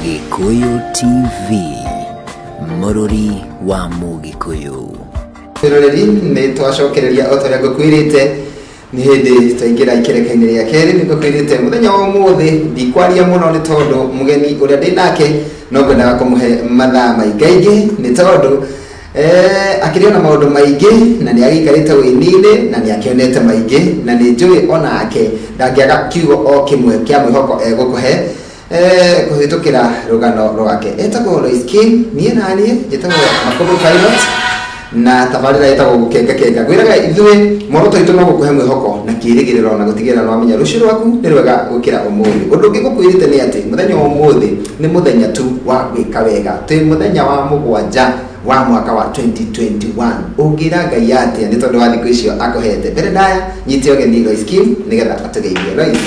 Gĩkũyũ TV, mũrũri wa Mũgĩkũyũ. Mwĩroreri, nĩ twacokereria o ta ũrĩa ngũkwĩrĩte. Nĩ hĩndĩ twaingĩra ikereka-inĩ rĩa kerĩ. Nĩ ngũkwĩrĩte mũthenya wa ũmũthĩ ndikwaria mũno, nĩ tondũ mũgeni ũrĩa ndĩ nake no ngwendaga kũmũhe mathaa maingaingĩ, nĩ tondũ akĩrĩ ona maũndũ maingĩ na nĩ agĩikarĩte ũini-inĩ na nĩ akĩonete maingĩ, na nĩ njũĩ onake ndangĩaga kiugo o kĩmwe kĩa mwĩhoko egũkũhe kũhĩtũkĩra rũgano rwake. Etagwo Lois King, niĩ naniĩ njĩtagwo Makũmbĩ Pilot, na tabarĩra ĩtagwo Gũkengakenga. Ngwĩraga ithuĩ muoroto witũ no gũkũhe mwĩhoko na kĩĩrĩgĩrĩro na gũtigĩrĩra nĩ wamenya rũciũ rwaku nĩ rwega gũkĩra ũmũthĩ. Ũndũ ũngĩ ngũkwĩrĩte nĩ atĩ mũthenya wa ũmũthĩ nĩ mũthenya tu wa gwĩka wega. Twĩ mũthenya wa 7 wa mwaka wa 2021. Ũngĩra Ngai atĩa nĩ tondũ wa thikũ icio akũhete? Mbere ndaya nyite ũgeni Lois Kim nĩgetha atũgeithie. Lois, Yes.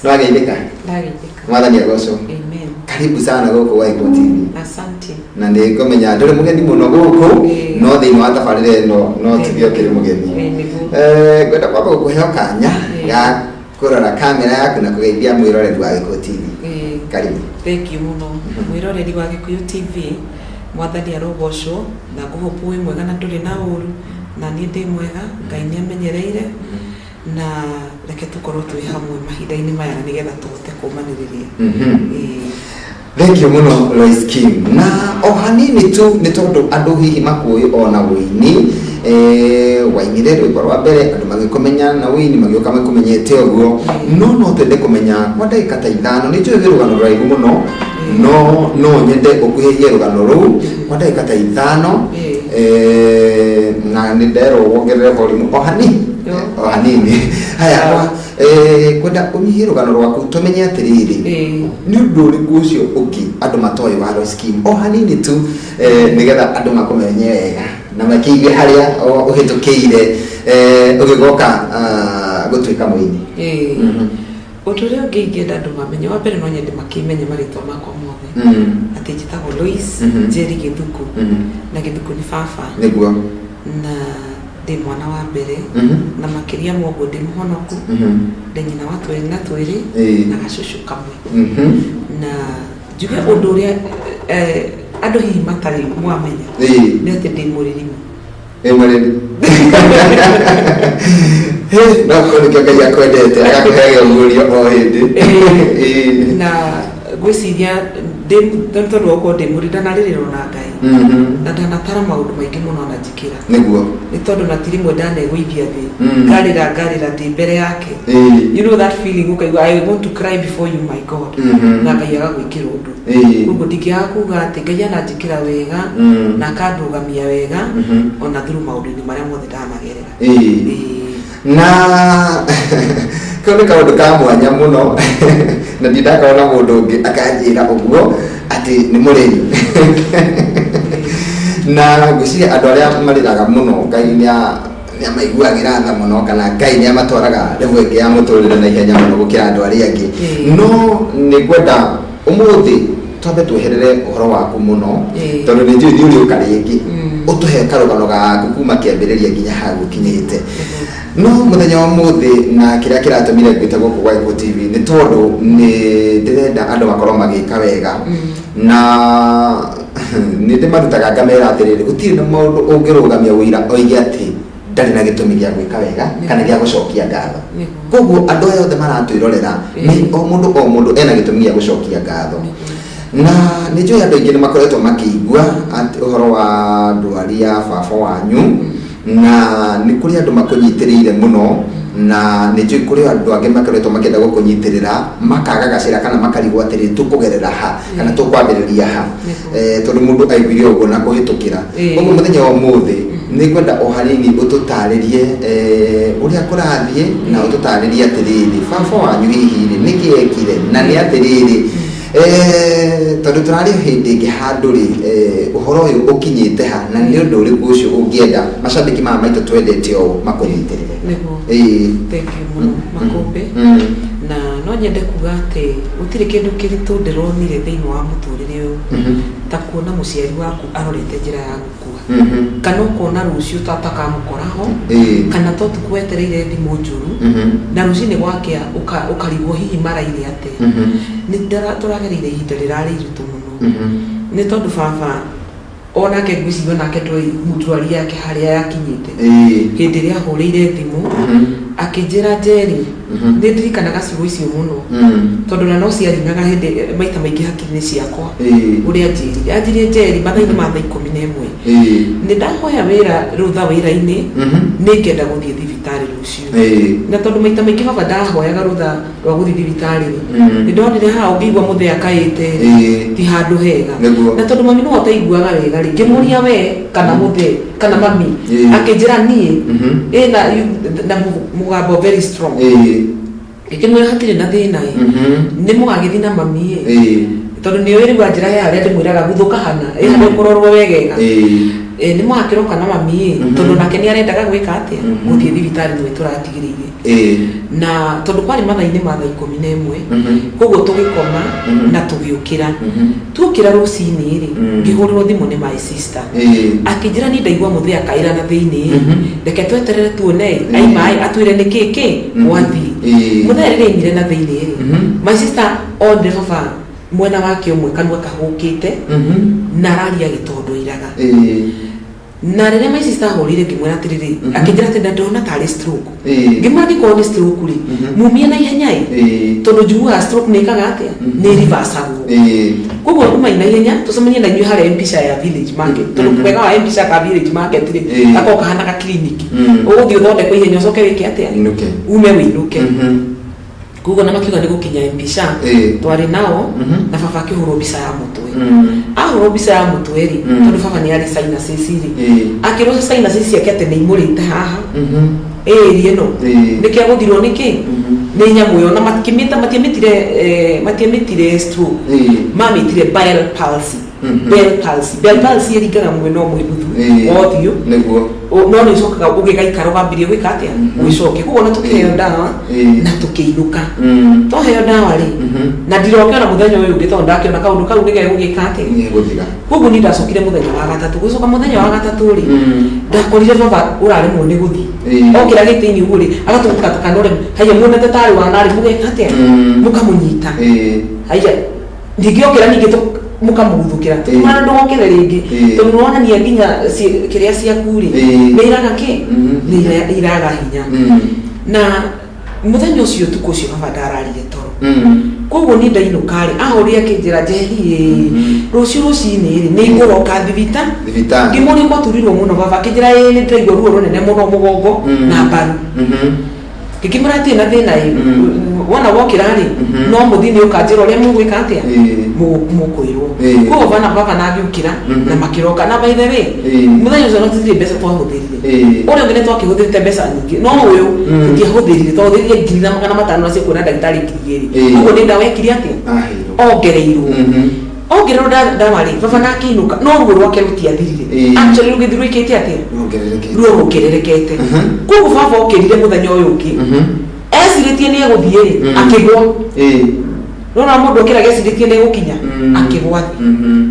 nĩ wageithĩka? Ndageithĩka. Mwathani agocwo. Amen. Karibu sana gũkũ gwa Gĩkũyũ TV. Asante. Na nĩ ngũmenya ndũrĩ mũgeni mũno gũkũ, no thĩinĩ wa tabarĩra ĩno no tuge ũkĩrĩ mũgeni. Ĩĩ, nĩguo. Ngwenda kwamba gũkũhe kanya ga kũrora kamera yaku na kũgeithia mwĩroreri wa Gĩkũyũ TV. Karibu. Thank you mũno. Mwĩroreri wa Gĩkũyũ TV, Mwathani arogocwo, na ngũhope wĩ mwega na ndũrĩ na ũru, na niĩ ndĩ mwega, Ngai nĩ amenyereire, na reke tũkorwo twĩ hamwe mahinda-inĩ maya na nĩgetha tũhote kũmanĩrĩria. Ĩĩ. Thank you mũno, Lois Kim. Na o hanini tu, nĩ tondũ andũ hihi makũĩ ona ũini, wainire rwĩmbo rwa mbere andũ magĩkũmenya na ũini, magĩũka makũmenyete ũguo, no twende kũmenya kwa ndagĩka ta 5. Nĩ njũĩ wĩ rũgano rũraihu mũno, no nyende ũkuhĩhie rũgano rũu kwa ndagĩka ta 5. Na nĩ nderwo wongerere volume o hanini. O hanini. Haya, kwa kwenda ũnyihie rũgano rwaku tũmenye atĩrĩrĩ, nĩ ũndũ ũrĩkũ ũcio ũngĩ andũ matoĩ wa Lois Kim, o hanini tu, nĩgetha andũ makũmenye wega na makĩigue harĩa ũhĩtũkĩire ũgĩgoka gũtuĩka mũini. Ĩĩ. Ũndũ ũrĩa ũngĩ ingĩenda andũ mamenye, wa mbere no nyende makĩmenye marĩtwa makwa mothe, atĩ njĩtagwo Lois Njeri Gĩthuku, na Gĩthuku nĩ baba. Na ndĩ mwana wa mbere, na makĩria ma ũguo ndĩ mũhonoku, ndĩ nyina wa twĩrĩ na twĩrĩ na gacucu kamwe. Na njuge ũndũ ũrĩa andũ hihi matarĩ mwamenya nĩ atĩ ndĩ mũrĩrimi. Ĩ mũrĩmi. No korwo nĩkĩo Ngai akwendete, agakũheaga ũguũrio o hĩndĩ. Na ngwĩciria nĩ tondũ wa gũkorwo ndĩ mũrĩ ndanarĩrĩrwo na Ngai na ndanatara maũndũ maingĩ mũno ananjĩkĩra, nĩ tondũ na ti rĩmwe ndanegũithia thĩ, ngarĩra ngarĩra ndĩ mbere yake. You know that feeling, ũkaigua, "I want to cry before you, my God," na Ngai agagwĩkĩra ũndũ. Koguo ndingĩaga kuga atĩ Ngai ananjĩkĩra wega na akandũgamia wega ona through maũndũ-inĩ marĩa mothe ndanagerera. Ĩĩ. Na kau nĩ kaũndũ ka mwanya mũno, na ndindakorwo na mũndũ ũngĩ akanjĩra ũguo atĩ nĩ mũrĩmi. Na ngwĩciria andũ arĩa marĩraga mũno, Ngai nĩ amaiguagĩra tha mũno, kana Ngai nĩ amatwaraga level ĩngĩ ya mũtũrĩre na ihenya mũno gũkĩra andũ arĩa angĩ. No nĩ ngwenda ũmũthĩ twambe tweherere ũhoro waku mũno, tondũ nĩ njũĩ nĩ ũrĩũka rĩngĩ ũtũhe karũgano gaku kuma kĩambĩrĩria nginya hau ũkinyĩte. No mũthenya wa ũmũthĩ, na kĩrĩa kĩratũmire ngwĩte gũkũ gwa Gĩkũyũ TV, nĩ tondũ nĩ ndĩrenda andũ makorwo magĩka wega, na nĩ ndĩmarutaga ngamera atĩrĩrĩ, gũtirĩ na mũndũ ũngĩrũgamia ũira oige atĩ ndarĩ na gĩtũmi gĩa gwĩka wega kana gĩa gũcokia ngatho. Koguo andũ aya othe maratwĩrorera, nĩ o mũndũ o mũndũ ena gĩtũmi gĩa gũcokia ngatho. Na nĩ njũĩ andũ aingĩ nĩ makoretwo makĩigua atĩ ũhoro wa ndwari ya baba wanyu, na nĩ kũrĩ andũ makũnyitĩrĩire mũno, na nĩ njũĩ kũrĩ andũ angĩ makoretwo makĩenda gũkũnyitĩrĩra, makaga gacĩra kana makarigwo atĩrĩ, tũkũgerera ha kana tũkwambĩrĩria ha? Tondũ mũndũ aiguire ũguo na kũhĩtũkĩra. Ũguo mũthenya wa ũmũthĩ nĩ ngwenda o hanini ũtũtarĩrie ũrĩa kũrathiĩ, na ũtũtarĩrie atĩrĩrĩ, baba wanyu hihi rĩ, nĩkĩ ekire, na nĩ atĩrĩrĩ, tondũ tũrarĩ o hĩndĩ ĩngĩ handũ rĩ, ũhoro ũyũ ũkinyĩte ha, na nĩ ũndũ ũrĩkũ ũcio ũngĩenda macambĩki maya maitũ twendete ũũ makũnyitĩrĩre? Nĩguo. Thank you mũno, Makũmbĩ. Na no nyende kuga atĩ gũtirĩ kĩndũ kĩritũ ndĩronire thĩinĩ wa mũtũrĩre ũyũ ta kuona mũciari waku arorete njĩra ya gũkua. Kana ũkona rũciũ tatakamũkora ho, kana to tukũ wetereire thimũ njũru, na rũcinĩ gwakĩa ũkarigwo hihi maraire atĩa. Nĩ tũragereire ihinda rĩrarĩ iritũ mũno, nĩ tondũ baba onake ngwĩciria onake ndoĩ ndwari yake harĩa yakinyĩte. Hĩndĩ ĩrĩa ahũrĩire thimũ akĩnjĩra, "Njeri," nĩ ndirikanaga ciugo icio mũno, tondũ na no ciaringaga hĩndĩ maita maingĩ hakiri-inĩ ciakwa. Ũrĩa anjĩrire, anjĩrire, "Njeri, mathaa-inĩ ma thaa 11 nĩ ndahoya wĩra rũtha wĩra-inĩ, nĩ ngenda gũthiĩ thibitarĩ rũciũ." Na tondũ maita maingĩ baba ndahoyaga rũtha rwa gũthiĩ thibitarĩ rĩ, nĩ ndonire haha ũngĩigua mũthee akaĩte rĩ, ti handũ hega. Na tondũ mami nĩwe ũtaiguaga wega rĩ, ngĩmũria, "We kana mũthee kana mami?" Akĩnjĩra niĩ. Ĩna na mũgambo very strong. Ngĩkĩmwĩra hatirĩ na thĩna ĩ, nĩ mũgagĩthiĩ na mami ĩ, tondũ nĩ ũĩ rĩu anjĩra he harĩa ndĩmwĩraga guthũka hana ĩ harĩa ũkũrorwo wegega. Ĩ, nĩ mũgakĩroka na mami ĩ, tondũ nake nĩ arendaga gwĩka atĩa, gũthiĩ thibitarĩ nĩwe tũratigĩrĩire. Na tondũ kwarĩ mathaa-inĩ ma thaa 11, koguo tũgĩkoma na tũgĩũkĩra. Tuokĩra rũcinĩ rĩ, ngĩhũrĩrwo thimũ nĩ my sister, akĩnjĩra niĩ ndaigua mũthee akaĩra na thĩinĩ ĩ, reke tweterere tuone ĩ aima ĩ atwĩre nĩ kĩ kĩ gwathiĩ. Mũthee rĩrĩa aimire na thĩinĩ rĩ, my sister onire baba mwena wake ũmwe kanua kahũkĩte na araria agĩtondoiraga. Na rĩrĩa my sister ahũrĩire ngĩmwĩra atĩrĩrĩ, akĩnjĩra atĩ ndona tarĩ stroke. Ngĩmwĩra angĩkorwo nĩ stroke rĩ, mumie na ihenya ĩ, tondũ njiguaga stroke nĩ ĩkaga atĩa, nĩ reversagwo. Koguo umai na ihenya tũcemanie na inyuĩ harĩa Mpisha ya Village Market, tondũ wega wa Mpisha ka Village Market rĩ, gakoragwo kahana ga clinic. Ũgũthiĩ ũthondekwo ihenya ũcoke wĩke atĩa? Ũinũke. Ume wĩinũke. Koguo na makiuga nĩ gũkinya Mpisha, twarĩ nao, na baba akĩhũrwo mbica ya mũtwe. Ahũrwo mbica ya mũtwe rĩ, tondũ baba nĩ arĩ sinuses rĩ, akĩrwo sinuses ciake atĩ nĩ imũrĩte haha ĩri ĩno. Nĩkĩo agũthirwo nĩkĩ nĩ nyamũ ĩyo na makĩmĩta matiamĩtire, matiamĩtire stroke, mamĩtire Bell palsy. Bell palsy, Bell palsy ĩringaga mwena ũmwe nuthu wa ũthiũ. No nĩ ũcokaga ũgĩgaikara ũgambĩrĩria gwĩka atĩa, gwĩcokia. Koguo na tũkĩheo ndawa na tũkĩinũka. Twaheo ndawa rĩ, na ndirokĩona mũthenya ũyũ ũngĩ tondũ ndakĩona kaũndũ kau nĩ gegũgĩka atĩa? Nĩ gũthira. Koguo niĩ ndacokire mũthenya wa gatatũ. Gũcoka mũthenya wa gatatũ rĩ, ndakorire baba ũraremwo nĩ gũthiĩ. Okĩra gĩtĩ-inĩ ũguo rĩ, agatũgũka ta kanore haiya muonete tarĩ wanarĩ mũgeka atĩa, mũkamũnyita. Haiya ningĩ okĩra ningĩ mũkamũguthũkĩra, tũmwana ndũgokĩre rĩngĩ, tondũ nĩwonania nginya kĩrĩa ciaku rĩ, nĩ iraga kĩ, nĩ iraga hinya. Na mũthenya ũcio ũtukũ ũcio baba ndararire toro. Koguo niĩ ndainũka rĩ, ahũrire akĩnjĩra, "Njeri ĩ, rũciũ rũcinĩ rĩ nĩ ngũroka Thibitarĩ. Ngĩmũria kwaturirwo mũno baba? Akĩnjĩra ĩ, nĩ ndĩraigua ruo rũnene mũno mũgongo na mbaru. Ngĩkĩmwĩra hatirĩ na thĩna ĩ, wona wokĩra rĩ, no mũthiĩ nĩ ũkanjĩra ũrĩa mũgwĩka atĩa. Mũkwĩrwo. Koguo bana baba na agĩũkĩra na makĩroka na by the way, mũthenya ũcio no tũtirĩ mbeca twahũthĩrire. Ũrĩa ũngĩ nĩ twakĩhũthĩrĩte mbeca nyingĩ, no ũyũ tũtiahũthĩrire, twahũthĩrire 1500 nacio kuona ndagĩtarĩ 2000. Koguo nĩ ndawa ekire atĩa? Aheirwo. Ongereirwo. Ongererwo ndawa rĩ, baba na akĩinũka no ruo rwake rũtiathirire. Actually rũgĩthiĩ rwĩkĩte atĩa? Wongererekete. Ruo rũongererekete. Koguo baba okĩrire mũthenya ũyũ ũngĩ, ecirĩtie nĩ egũthiĩ rĩ, akĩgwa. Nona mũndũ okĩraga ecirĩtie nĩ egũkinya, akĩgwa thĩ.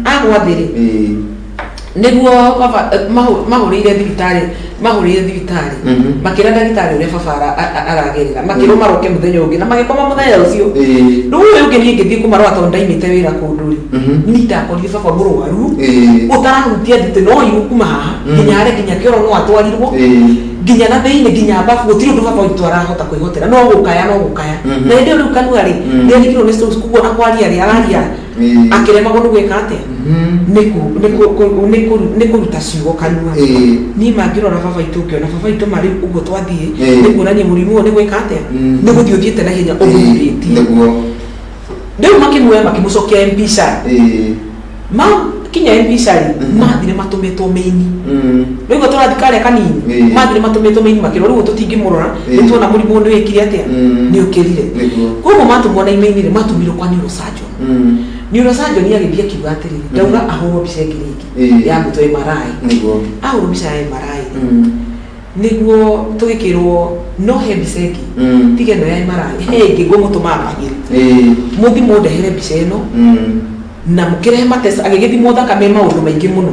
Agwa thĩ rĩ, nĩguo baba mahũrĩire thibitarĩ, mahũrĩire thibitarĩ, makĩra ndagĩtarĩ ũrĩa baba aragerera, makĩrwo maroke mũthenya ũngĩ na magĩkoma mũthenya ũcio. Rĩu ũyũ ũngĩ niĩ ngĩthiĩ kũmarora tondũ ndaimĩte wĩra kũndũ rĩ, niĩ ndakorire baba mũrwaru ũtarahutia thĩ, no irũ kuma haha nginya harĩa nginya kĩoro no atwarirwo, nginya na thĩinĩ nginya bafu, gũtirĩ ũndũ baba witũ arahota kwĩhotera, no gũkaya, no gũkaya. Na hĩndĩ ĩyo rĩu kanua rĩ, nĩ arigirwo nĩ strokes, koguo ona kwaria rĩ, araria akĩremagwo nĩ gwĩka atĩa, nĩ kũruta ciugo kanua. Niĩ mangĩrora baba witũ, ngĩona baba witũ ma rĩu ũguo twathiĩ, nĩ kuonania mũrimũ ũyũ nĩ gwĩka atĩa, nĩ gũthiĩ ũthiĩte na ihenya ũthurĩtie. Rĩu makĩmuoya makĩmũcokia Mpisha. Makinya Mpisha rĩ, mathire matũmĩtwo mĩini, rĩu tũrathiĩ karĩa kanini. Mathire matũmĩtwo mĩini, makĩrwo rĩu tũtingĩmũrora, nĩ tuona mũrimũ nĩ wĩkire atĩa, nĩ ũkĩrire. Koguo matũmwo na imeini rĩ, matũmirwo kwa neurosurgeon. Neurosurgeon agĩthiĩ akiuga atĩrĩrĩ, ndauga ahũrwo mbica ĩngĩ rĩngĩ ya mũtwe, MRI. Ahũrwo mbica ya MRI rĩ, nĩguo tũgĩkĩrwo no he mbica ĩngĩ, tiga ĩno ya MRI, he ĩngĩ ngũmũtũma Mahĩrĩ, mũthi mũndehere mbica ĩno. Na mũkĩrehe matest, agĩgĩthimwo thakame, maũndũ maingĩ mũno.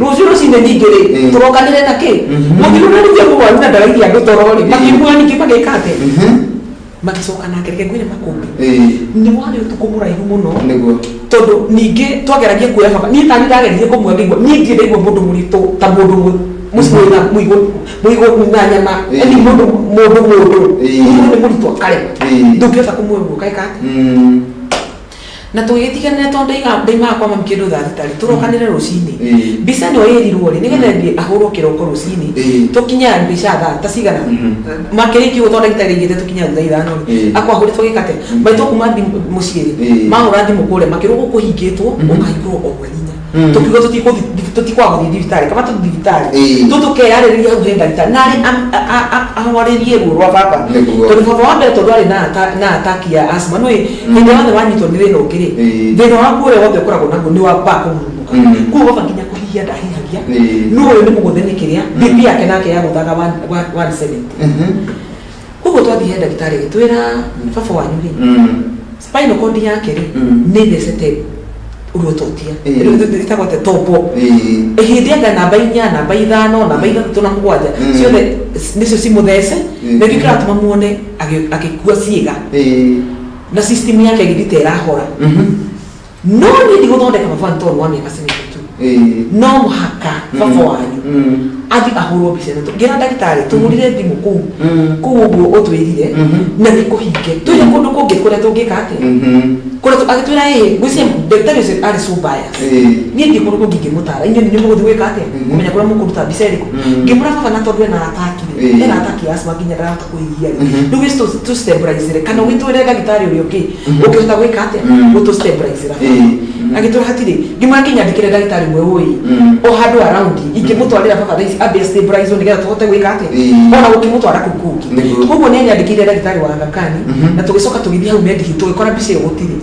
Rũciũ rũcinĩ ningĩ rĩ, tũrokanĩre na kĩ mũthiri ũrĩa ningĩ mũrwaru na ndaraithia andũ toro rĩ, makimuoya ningĩ magĩka atĩa? Magĩcoka nake. Reke ngwĩre, Makũmbĩ, nĩ warĩ ũtukũ mũraihu mũno. Tondũ ningĩ twageragia kuoya baba, niĩ tani ndageririe kũmuoya, ngĩigua niĩ ndirĩ ndaigua mũndũ mũritũ ta mũndũ mũciĩ wĩna mũigũ mũigũ na nyama. Yani mũndũ mũndũ mũndũ mũndũ nĩ mũritũ akarema. Ndũngĩhota kũmuoya ũguo kaĩka atĩa. Na tũgĩgĩtiganĩra tondũ ndaimaga kwa mami kĩndũ thaa 6 rĩ, tũrokanĩre rũcinĩ. Mbica ĩno ĩrirwo rĩ, nĩgetha ĩthiĩ ahũrwo kĩroko rũcinĩ. Tũkinye mbica thaa ta cigana makĩrĩkia ũguo, tondũ ndagĩtarĩ aigĩte tũkinye thaa 5 rĩ. Akwa ahũrĩtwo gĩka atĩa, maitũ kuma mũciĩ rĩ, mahũra thimũ kũrĩa makĩrwo gũkũ kũhingĩtwo, ũkahingũrwo o mweri 4. Tũkiuga tũtikwaga gũthiĩ thibitarĩ, kaba tũthiĩ thibitarĩ. Tũkeyarĩrĩria hau he ndagĩtarĩ narĩ ahorerie ruo rwa baba. Tondũ baba wa mbere, tondũ arĩ na attack ya asthma, nĩ hĩndĩ yothe wanyitwo nĩ thĩna ũngĩ rĩ, thĩna waku ũrĩa wothe ũkoragwo naguo nĩ wambaga kũmurumuka. Koguo baba nginya kũhihia ndahihagia. No ũyũ nĩ mũgũthe nĩ kĩrĩa BP yake nake yagũthaga 170. Koguo twathiĩ he ndagĩtarĩ, agĩtwĩra baba wanyu rĩ, spinal cord yake rĩ, nĩ thecete ruototia. Ĩtagwo atĩa, tombo hĩndĩ anga namba 4, namba 5, namba 6 na 7, ciothe nĩcio cimũthece. Na nĩkĩo kĩratũma muone agĩkua ciĩga na system yake ĩgĩthiĩ ta ĩrahora. No niĩ ndigũthondeka baba wanyu tondũ wa mĩaka 72. No mũhaka baba wanyu athiĩ ahũrwo mbica ĩno. Ngĩra ndagĩtarĩ tũhũrire thimũ kũu kũu ũguo ũtwĩrire na nĩ kũhinge, twĩre kũndũ kũngĩ kũrĩa tũngĩka atĩa, kũrĩa agĩtwĩra ĩĩ, ngwĩciria ndagĩtarĩ ũcio arĩ so bias. Niĩ ndiĩ kũndũ kũngĩ ingĩmũtara, inyuĩ nĩ mũgũthiĩ gwĩka atĩa, kũmenya kũrĩa mũkũruta mbica ĩrĩkũ. Ngĩmũra baba na tondũ ena attack rĩ, ena attack ya asthma, nginya ndarahota kũhihia rĩ, rĩu gĩ tũ stabilize kana ũgĩtwĩre ndagĩtarĩ ũrĩa ũngĩ ũngĩhota gwĩka atĩa, gũtũ stabilize baba. Agĩtwĩra hatirĩ. Ngĩmwĩra kĩnyandĩkĩre ndagĩtarĩ ũmwe ũĩ o handũ around ingĩmũtwarĩra baba thaa ici ambe stabilize nĩgetha tũhote gwĩka atĩa, ona gũkĩmũtwara kũu kũngĩ. Koguo nĩ anyandĩkĩire ndagĩtarĩ wa Aga Khan, na tũgĩcoka tũgĩthiĩ hau Medihill, tũgĩkora mbica ĩyo gũtirĩ.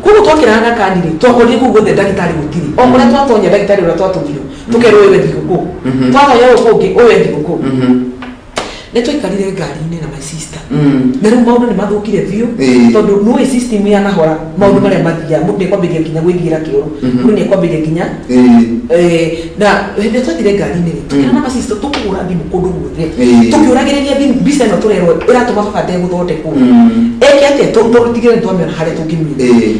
Koguo twakĩra Aga Khan rĩ, twakorire kũu guothe ndagĩtarĩ gũtirĩ. O kũrĩa twatonya, ndagĩtarĩ ũrĩa twatũmirwo tũkerwo ũyũ e thigũkũ, twatonya gũkũ ũngĩ ũyũ e thigũkũ. Nĩ twaikarire ngari-inĩ na my sister, na rĩu maũndũ nĩ mathũkire biũ, tondũ nĩũĩ system yanahora maũndũ marĩa mathiaga, mũndũ nĩ ekwambĩrĩria nginya gwĩthiĩra kĩoro, mũndũ nĩ ekwambĩrĩria nginya na hĩndĩ ĩrĩa twathire ngari-inĩ rĩ, tũkĩra na my sister tũkũhũra thimũ kũndũ guothe, tũkĩũragĩrĩria thimũ, mbica ĩno tũrerwo ĩratũma baba ndegũthondekwo, eke atĩa, tũtigĩrĩre nĩ twamĩona harĩa tũngĩmĩona.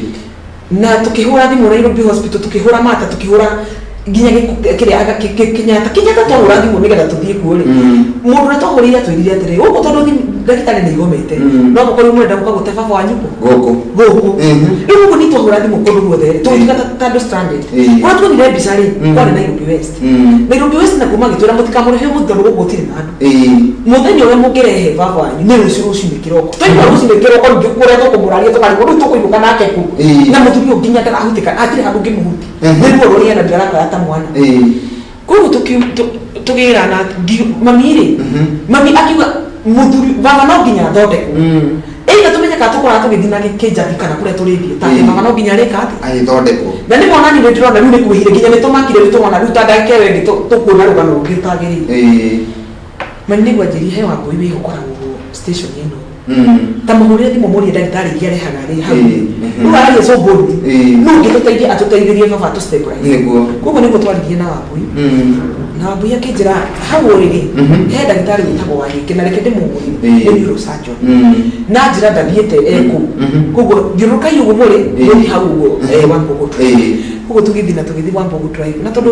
Na tukĩhũra thimũ Nairobi Hospital, tukĩhũra Mata, tukĩhũra nginya kĩrĩa Kenyatta. Kenyatta twahũra thimũ nĩgetha tũthiĩ kuo rĩ, mũndũ ũrĩa twahũrĩire atwĩrire atĩrĩ, gũkũ tondũ ndagĩtarĩ nĩ igomete, no mũkorwo mũrenda gũka gũte baba wanyu kũ Gũkũ. Gũkũ. Rĩu gũkũ nĩ twahũra thimũ kũndũ guothe rĩ, tũgĩtuĩka ta andũ stranded. Kũrĩa tuonire mbica rĩ, kwarĩ Nairobi West. Nairobi West nakuo magĩtwĩra mũtikamũrehe ũmũthĩ tondũ gũkũ gũtirĩ na andũ. Mũthenya ũrĩa mũngĩrehe baba wanyu nĩ rũciũ rũcinĩ kĩroko. Twaigua rũcinĩ kĩroko rĩngĩ kũrĩa tũkũmũraria, tũkarigwo rĩu tũkũinũka nake kũ, na mũthuri ũyũ nginya ndarahutĩka, hatirĩ handũ ũngĩmũhuti, nĩ ruo rũrĩa na ndarakoya ta mwana. Koguo tũgĩrana mami rĩ, mami akiuga mũthuri baba no nginya athondekwo, either tũmenye kana tũkoraga tũgĩthiĩ na kĩnjabi kana kũrĩa tũrĩthiĩ take, baba no nginya arĩka atĩa? Agĩthondekwo. Na nĩ mona nĩ ndĩrona rĩu nĩ kwĩhire, nginya nĩ tũmakire, rĩu tũrona rĩu ta ndagĩka ĩyo ĩngĩ tũkuona rũgano rũngĩ rũtagĩrĩire. Mami nĩguo anjĩrie he Wambũi wĩho ũkoragwo station ĩno, ta mũhũrĩre thimũ mũrie ndagĩtarĩ iria arehaga rĩ hau. Rĩu araria so boldly, no ũngĩtũteithia atũteithĩrie baba tũ stabilize. Koguo nĩguo twaririe na Wambũi, na Wambũi akĩnjĩra hau ũrĩ rĩ, he ndagĩtarĩ wĩtagwo Wanyũike, na reke ndĩmũhũrĩre, nĩ neurosurgeon. Na njĩra ndathiĩte ekũu. Koguo thiũrũrũkai ũguo mũrĩ mũthiĩ hau ũguo, Wambogo Drive. Koguo tũgĩthiĩ na tũgĩthiĩ Wambogo Drive, na tondũ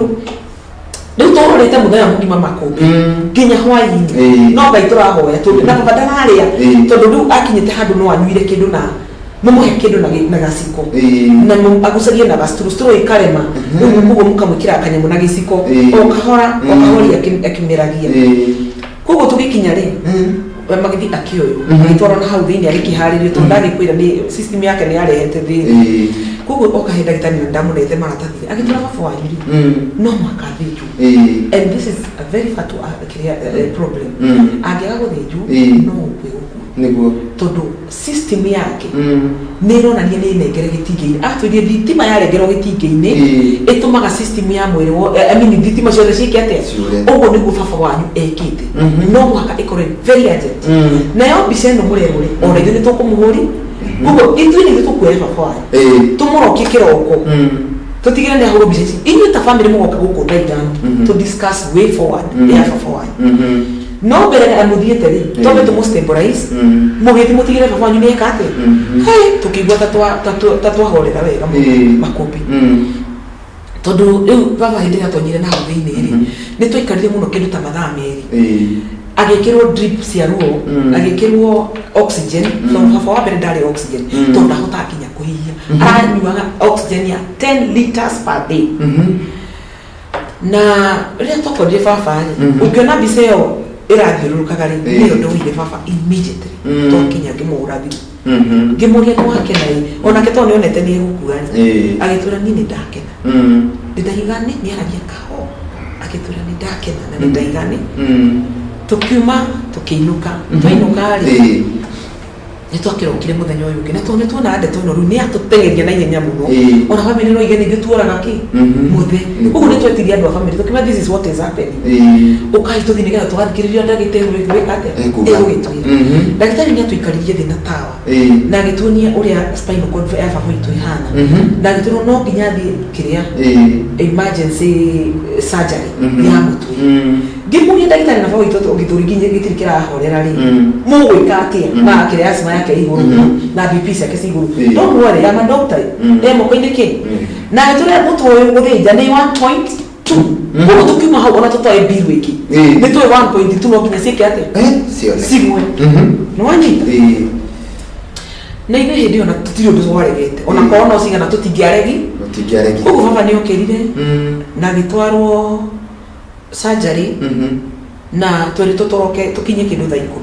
rĩu tũrorĩte mũthenya mũgima, Makũmbĩ, nginya hwaĩ-inĩ. No Ngai tũrahoya tondũ na baba ndararĩa, tondũ rĩu akinyĩte handũ no anyuire kĩndũ na mũmũhe kĩndũ na gaciko na agucarie na gacituru straw ĩkarema. Rĩu koguo mũkamwĩkĩra kanyamũ na gĩciko, o kahora o kahoria akĩmeragia. Koguo tũgĩkinya rĩ, magĩthiĩ akĩoywo, agĩtwarwo na hau thĩinĩ, agĩkĩharĩrio tondũ ndagĩkwĩra nĩ system yake nĩ yarehete thĩna. Koguo oka he ndagĩtarĩ na ndamũnete maratathi, agĩtwara baba wanyu rĩ, no mũhaka athĩnjwo, and this is a very fatal kĩrĩa, problem. Angĩaga gũthĩnjwo, no gũkue gũkua, tondũ system yake nĩ ĩronania nĩ nengere gĩtingĩ-inĩ. Atwĩrie thitima yarengerwo gĩtingĩ-inĩ, ĩtũmaga system ya mwĩrĩ I mean, thitima ciothe ciĩke atĩa? Ciũre. Ũguo nĩguo baba wanyu ekĩte, no mũhaka ĩkorwo very urgent. Nayo mbica ĩno mũrerwo rĩ, ona ithuĩ nĩ tũkũmũhũri. Koguo ithuĩ nĩ ithuĩ tũkuoya baba wanyu, tũmũrokie kĩroko, tũtigĩre nĩ ahũrwo mbica ici. Inyuĩ ta family mũgoka gũkũ thaa 5 to discuss way forward ya baba wanyu. No mbere ya mũthiĩte rĩ, twambe tũmũ stabilize, mũgĩthiĩ mũtigĩre baba wanyu nĩ eka atĩa. Hey, tũkĩigua ta twahorera wega mũno makũmbĩ, tondũ rĩu baba hĩndĩ ĩrĩa atonyire na hau thĩinĩ rĩ, nĩ twaikarire mũno kĩndũ ta mathaa 2, agĩkĩrwo drip cia ruo, agĩkĩrwo oxygen. Tondũ baba wa mbere ndarĩ oxygen, tondũ ndahotaga nginya kũhihia, aranyuaga oxygen ya 10 liters per day. Na rĩrĩa twakorire baba rĩ, ũngĩona mbica ĩyo ĩrathiũrũrũkaga rĩ, nĩyo ndoire baba immediately. Twakinya ngĩmũhũra thimũ, ngĩmũria, "Nĩ wakena ĩ?" Onake tondũ nĩonete nĩ egũkua rĩ, agĩtwĩra, "Niĩ nĩ ndakena." Nĩ ndaiga nĩ aragia kaho, agĩtwĩra, "Nĩ ndakena na nĩ ndaiga nĩ." Tũkiuma tũkĩinũka. Twainũka rĩ, nĩ twakĩrokire mũthenya ũyũ ũngĩ, na tondũ nĩ tuonaga ndeto ĩno rĩu nĩ yatũteng'eria na ihenya mũno, ona family no ige nĩ ithuĩ tuoraga kĩ mũthe. Ũguo nĩ twetirie andũ a family, tũkiuga, "This is what is happening, ũkai tũthiĩ nĩgetha tũgathikĩrĩria ndagĩtarĩ gwĩka atĩa ĩgũgĩtwĩra." Ndagĩtarĩ nĩ atũikaririe thĩ na tawa na agĩtuonia ũrĩa spinal cord ya baba witũ ĩhana, na agĩtwĩra no nginya athiĩ kĩrĩa emergency surgery ya mũtwe. Ngĩmũria ndagĩtarĩ, na baba witũ gĩthũri nginya gĩtirĩ kĩrahorera rĩ, mũgwĩka atĩa? Na kĩrĩa asthma yake igũrũ na BP ciake ci igũrũ. Don't worry, I'm a doctor. E moko-inĩ kĩ na agĩtwĩra mũtwe ũyũ gũthĩnja nĩ 1.2. Koguo tũkiuma hau ona tũtoĩ bill ĩngĩ, nĩ tũĩ 1.2 no nginya ciĩke atĩa? Cione. Cigwe. Nĩ wanyita? Na ithuĩ hĩndĩ ĩyo na tũtirĩ ũndũ twaregete, ona korwo no cigana tũtingĩaregi. Mũtingĩaregi. Koguo baba nĩ okĩrire na agĩtwarwo surgery, na tweritwo tũroke tũkinye kĩndũ thaa 10.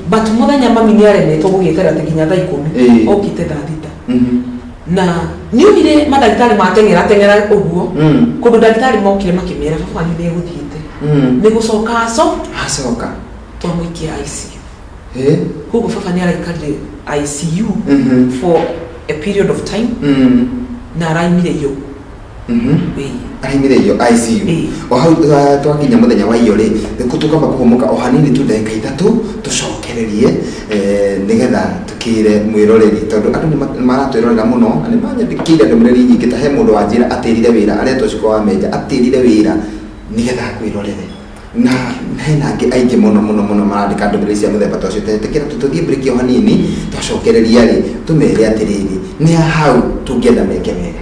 But mũthenya mami nĩ aremetwo gũgĩeterera atĩ nginya thaa 10, okĩte thaa 6. Na nĩ onire mandagĩtarĩ mateng'era teng'era ũguo, kũndũ ndagĩtarĩ mokire makĩmera baba wanyu nĩ egũthiĩte, nĩ gũcoka aco Acoka. Twamũikia ICU. Koguo baba nĩ araikarire ICU for a period of time, na araimire iyo. Ĩĩ. Araimire iyo ICU. Ĩĩ. O hau, twakinya mũthenya wa iyo rĩ, nĩkũ tũkamba kũhũmũka o hanini tu ndagĩka 3, tũcokererie, nĩgetha tũkĩre mwĩroreri, tondũ andũ nĩ maratwĩrorera mũno na nĩ manyandĩkĩire ndũmĩrĩri nyingĩ. Ta he mũndũ wanjĩra atĩrire wĩra, aretwo Ciko wa Menja, atĩrire wĩra nĩgetha akwĩrorere, na hena angĩ aingĩ mũno mũno mũno marandĩka ndũmĩrĩri cia mũthemba ta ũcio. Tetĩkĩra tũthiĩ break o hanini, twacokereria rĩ, tũmere atĩrĩrĩ, nĩ hau tũngĩenda meke wega.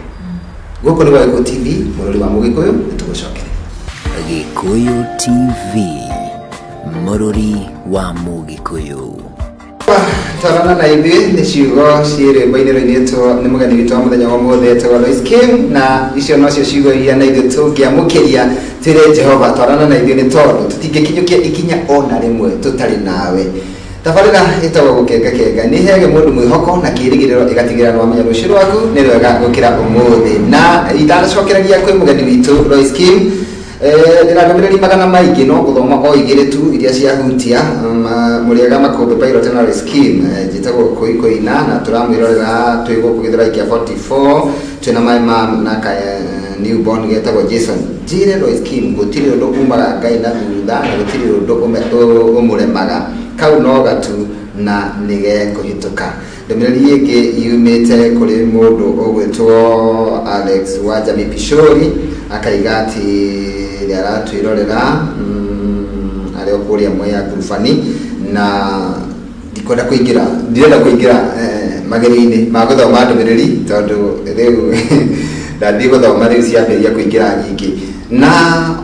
Gũkũ nĩ gwa Gĩkũyũ TV, mũrori wa Mũgĩkũyũ, nĩ tũgũcokereria. Gĩkũyũ TV, mũrori wa Mũgĩkũyũ. Tarana na ithuĩ nĩ ciugo ciĩ rwĩmbo-inĩ rũinĩtwo nĩ mũgeni witũ wa mũthenya wa ũmũthĩ etagwo Lois Kim, na icio nocio ciugo iria na ithuĩ tũngĩamũkĩria twĩre Jehova, twarana na ithuĩ, nĩ tondũ tũtingĩkinyũkia ikinya ona rĩmwe tũtarĩ nawe. Tabarĩra ĩtagwo Gũkengakenga nĩ ĩheage mũndũ mwĩhoko na kĩĩrĩgĩrĩro, ĩgatigĩrĩra nĩ wamenya rũciũ rwaku nĩ rwega gũkĩra ũmũthĩ. Na itanacokereria kwĩ mũgeni witũ Lois Kim, ndĩna ndũmĩrĩri magana maingĩ, no gũthoma o igĩrĩ tu iria ciahutia. Mũrĩega Makũmbĩ Pilot na Lois Kim? Njĩtagwo Kũi Koina na tũramwĩrorera twĩ gũkũ Gĩthũrai kĩa 44, twĩna my mom na ka newborn getagwo Jason. Njĩre Lois Kim, gũtirĩ ũndũ umaga Ngai na thutha, na gũtirĩ ũndũ ũmũremaga, kau no gatu na nĩgekũhĩtũka. Ndũmĩrĩri ĩngĩ yumĩte kũrĩ mũndũ ũgwĩtwo Alex wa Jami Pishori, akaiga atĩ nĩ aratwĩrorera arĩ o kũrĩa Mwea Ngurubani, na ndikwenda kũingĩra, ndirenda kũingĩra magerio-inĩ ma gũthoma ndũmĩrĩri, tondũ rĩu ndathiĩ gũthoma rĩu ciambĩrĩria kũingĩra nyingĩ. Na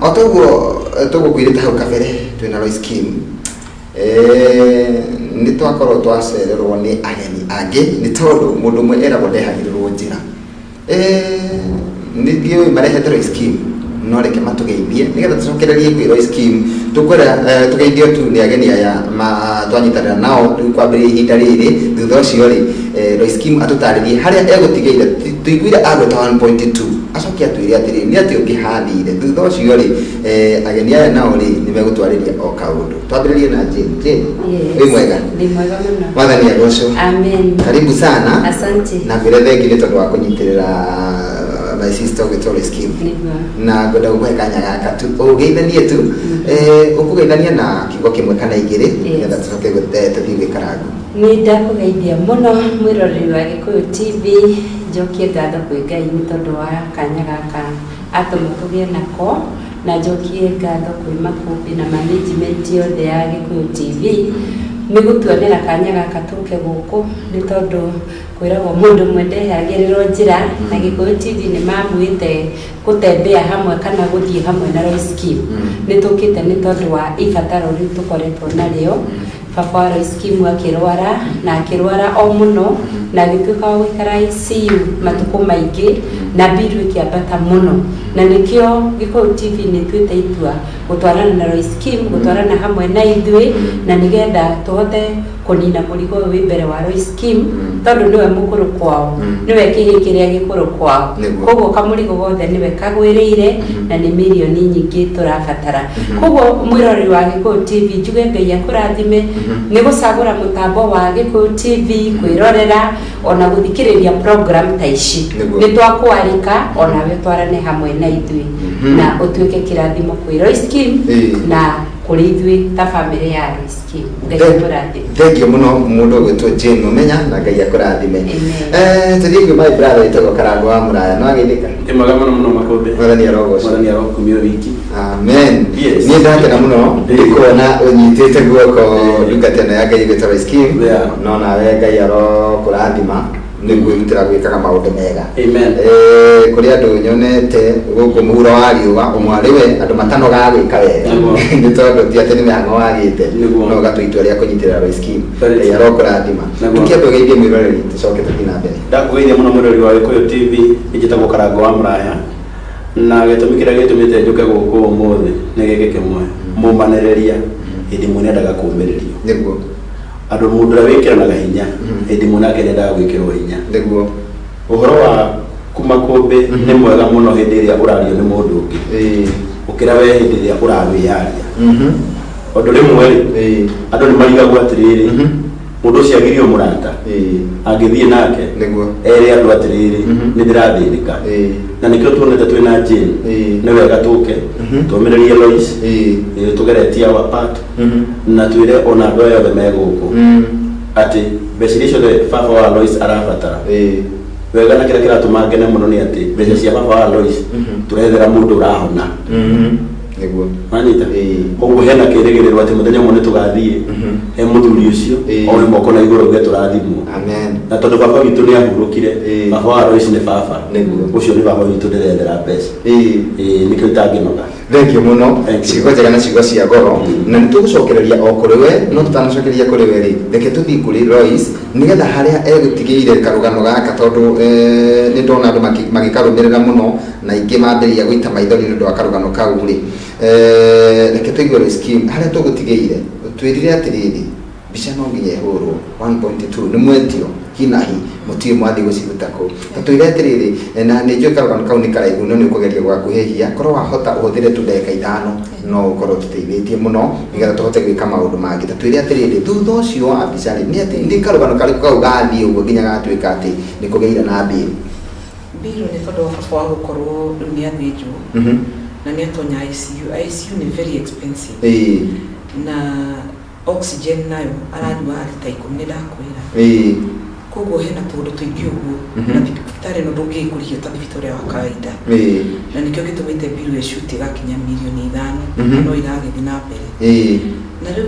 o toguo tũgũkwĩrĩte hau kabere, twĩna Lois Kim. Nĩ twakorwo twacererwo nĩ ageni angĩ, nĩ tondũ mũndũ ũmwe eragwo ndehagĩrĩrwo njĩra. Nĩ ndiũĩ marehete Lois Kim, no reke matũgeithie nĩgetha tũcokererie kwĩ Lois Kim. Tũkwenda tũgeithio tu nĩ ageni aya ma twanyitanĩra nao rĩu kwambĩrĩria ihinda rĩrĩ. Thutha ũcio rĩ, Lois Kim atũtarĩrie harĩa egũtigĩire. Tũiguire agwĩta 1.2, acoke atwĩre atĩrĩrĩ, nĩ atĩ ũngĩ hathire. Thutha ũcio rĩ, ageni aya nao rĩ, nĩ megũtwarĩria o kaũndũ. Twambĩrĩrie na Jane. Jane? Yes. Wĩ mwega? Ndĩ mwega mũno. Mwathani agocwo. Amen. Karibu sana. Asante. Na ngwĩre thengi nĩ tondũ wa kũnyitĩrĩra my sister ũgĩtwo Lois Kim. Nĩguo. Na ngwenda gũkũhe kanya gaka tu ũgeithanie tu, ũkũgeithania na kiugo kĩmwe kana igĩrĩ, nĩgetha tũcoke tũthiĩ gwĩkara ngu. Nĩ ndakũgeithia mũno mwĩroreri wa Gĩkũyũ TV, njokie ngatho kwĩ Ngai nĩ tondũ wa kanya gaka atũma tũgĩe nako, na njokie ngatho kwĩ Makũmbĩ na management yothe ya Gĩkũyũ TV nĩ gũtuonera kanya gaka tũke gũkũ, nĩ tondũ kwĩragwo mũndũ ũmwe ndehagĩrĩrwo njĩra, na Gĩkũyũ TV nĩ mamuĩte gũtembea hamwe kana gũthiĩ hamwe na Royce Kim. Nĩ tũkĩte nĩ tondũ wa ibataro rĩu tũkoretwo narĩo. Baba wa Royce Kim akĩrwara, na akĩrwara o mũno, na agĩtuĩka wa gũikara ICU matukũ maingĩ, na mbiru ĩkĩambata mũno, na nĩkĩo Gĩkũyũ TV nĩ ĩtuĩte itua gũtwarana na Royce Kim, gũtwarana hamwe na ithuĩ, na nĩgetha tũhote kũnina mũrigo ũyũ wĩ mbere wa Royce Kim, tondũ nĩwe mũkũrũ kwao, nĩwe kĩhĩĩ kĩrĩa gĩkũrũ kwao. Koguo kamũrigo gothe nĩwe kagwĩrĩire, na nĩ mirioni nyingĩ tũrabatara. Koguo mwĩroreri wa Gĩkũyũ TV, njuge Ngai akũrathime nĩ gũcagũra mũtambo wa Gĩkũyũ TV, kwĩrorera ona gũthikĩrĩria program ta ici. Nĩ twakwarika onawe ũtwarane hamwe na ithuĩ na ũtuĩke kĩrathimo kwĩ Royce Kim na kũrĩ ithuĩ ta bamĩrĩ ya Royce Kim. Ngai akũrathime. Thank you mũno mũndũ ũgwĩtwo Jane Mũmenya, na Ngai akũrathime. Amen. Tũthiĩ kwĩ my brother wĩtagwo Karango wa Mũraya, no ageithĩka. Nĩ mwega mũno mũno Makũmbĩ. Mwathani arogocwo. Mwathani arokumio wiki. Amen. Yes. Niĩ ndakena mũno ndikuona ũnyitĩte guoko ndungata ĩno ya Ngai ĩgwĩtwo Royce Kim. No nawe Ngai arokũrathima nĩ kwĩrutĩra gwĩkaga maũndũ mega. Amen. Kũrĩ andũ nyonete gũkũ mũhuro wa riũa, ũmwe arĩ we, andũ matanogaga gwĩka wega. Nĩ tondũ ti atĩ nĩ mĩhang'o wagĩte, no ũgatua itua rĩa kũnyitĩrĩra Royce Kim. Ngai arokũrathima. Tũkĩambe ũgeithie mwĩroreri, tũcoke tũthiĩ na mbere. Ndakũgeithia mũno mwĩroreri wa Gĩkũyũ TV, njĩtagwo Karango wa Mũraya, na gĩtũmi kĩrĩa gĩtũmĩte njũke gũkũ ũmũthĩ nĩ gĩkĩ kĩmwe, mũmanĩrĩria hĩndĩ ĩmwe nĩendaga kũũmĩrĩrio. Nĩguo. Andũ mũndũ ũrĩa wĩkĩranaga hinya hĩndĩ ĩmwe nake nĩendaga gwĩkĩrwo hinya. Nĩguo. Ũhoro wa Makũmbĩ nĩ mwega mũno hĩndĩ ĩrĩa ũrario nĩ mũndũ ũngĩ gũkĩra we hĩndĩ ĩrĩa ũrawĩyaria. Tondũ rĩmwe rĩ, andũ nĩ marigagwo atĩrĩrĩ, mũndũ ũcio agirio mũrata angĩthiĩ nake ere andũ atĩrĩrĩ, nĩ ndĩrathĩnĩka. Na nĩkĩo tuonete twĩna Jane, nĩ wega tũke tũmĩrĩrie Lois, tũgeretie our part, na twĩre ona andũ aya othe me gũkũ atĩ mbeca iria ciothe baba wa Lois arabatara wega, na kĩrĩa kĩratũma ngene mũno nĩ atĩ mbeca cia baba wa Lois tũrethera mũndũ ũrahona. Nĩguo. Wanyita? Koguo hena kĩrĩgĩrĩro atĩ mũthenya ũmwe nĩ tũgathiĩ he mũthuri ũcio oe moko na igũrũ uge tũrathimwo. Amen. Na tondũ baba witũ nĩ ahurũkire, baba wa Lois nĩ baba. Ũcio nĩ baba witũ ndĩrethera mbeca. Nĩkĩo itangĩnoga. Thank you mũno. Ciugo njega na ciugo cia goro, na nĩ tũgũcokereria o kũrĩ we, no tũtanacokereria kũrĩ we rĩ, reke tũthiĩ kũrĩ Lois nĩgetha harĩa egũtigĩire karũgano gaka, tondũ nĩ ndona andũ magĩkarũmĩrĩra mũno na aingĩ mambĩrĩria gũita maithori nĩ ũndũ wa karũgano kau rĩ. Reke tũigue Royce Kim harĩa tũgũtigĩire. Twĩrire atĩrĩrĩ, mbica no nginya ĩhũrwo 1.2 nĩ mwetio hinahi, mũtiũĩ mwathiĩ gũciruta kũ. Ta twĩre atĩrĩrĩ, na nĩ njũĩ karũgano kau nĩ karaihu, no nĩ ũkũgeria gũgakuhĩhia, korwo wahota ũhũthĩre tu ndagĩka 5 no ũkorwo ũtũteithĩtie mũno nĩgetha tũhote gwĩka maũndũ mangĩ. Ta twĩre atĩrĩrĩ, thutha ũcio wa mbica rĩ, nĩ atĩ nĩ karũgano karĩkũ kau gathiĩ ũguo nginya gatuĩka atĩ nĩ kũgĩire na mbĩru? Mbĩru nĩ tondũ wa baba wa gũkorwo rĩu nĩ athĩnjwo na nĩ atonya ICU. ICU nĩ very expensive. Na oxygen nayo aranyua rita 10, nĩ ndakwĩra. Koguo hena tũũndũ tũingĩ ũguo, na thibitarĩ ĩno ndũngĩgĩkũrihia ta thibitarĩ wa kawaida. Na nĩkĩo gĩtũmĩte mbiru ĩcuti ĩgakinya mirioni 5, no iragĩthiĩ na mbere. Na rĩu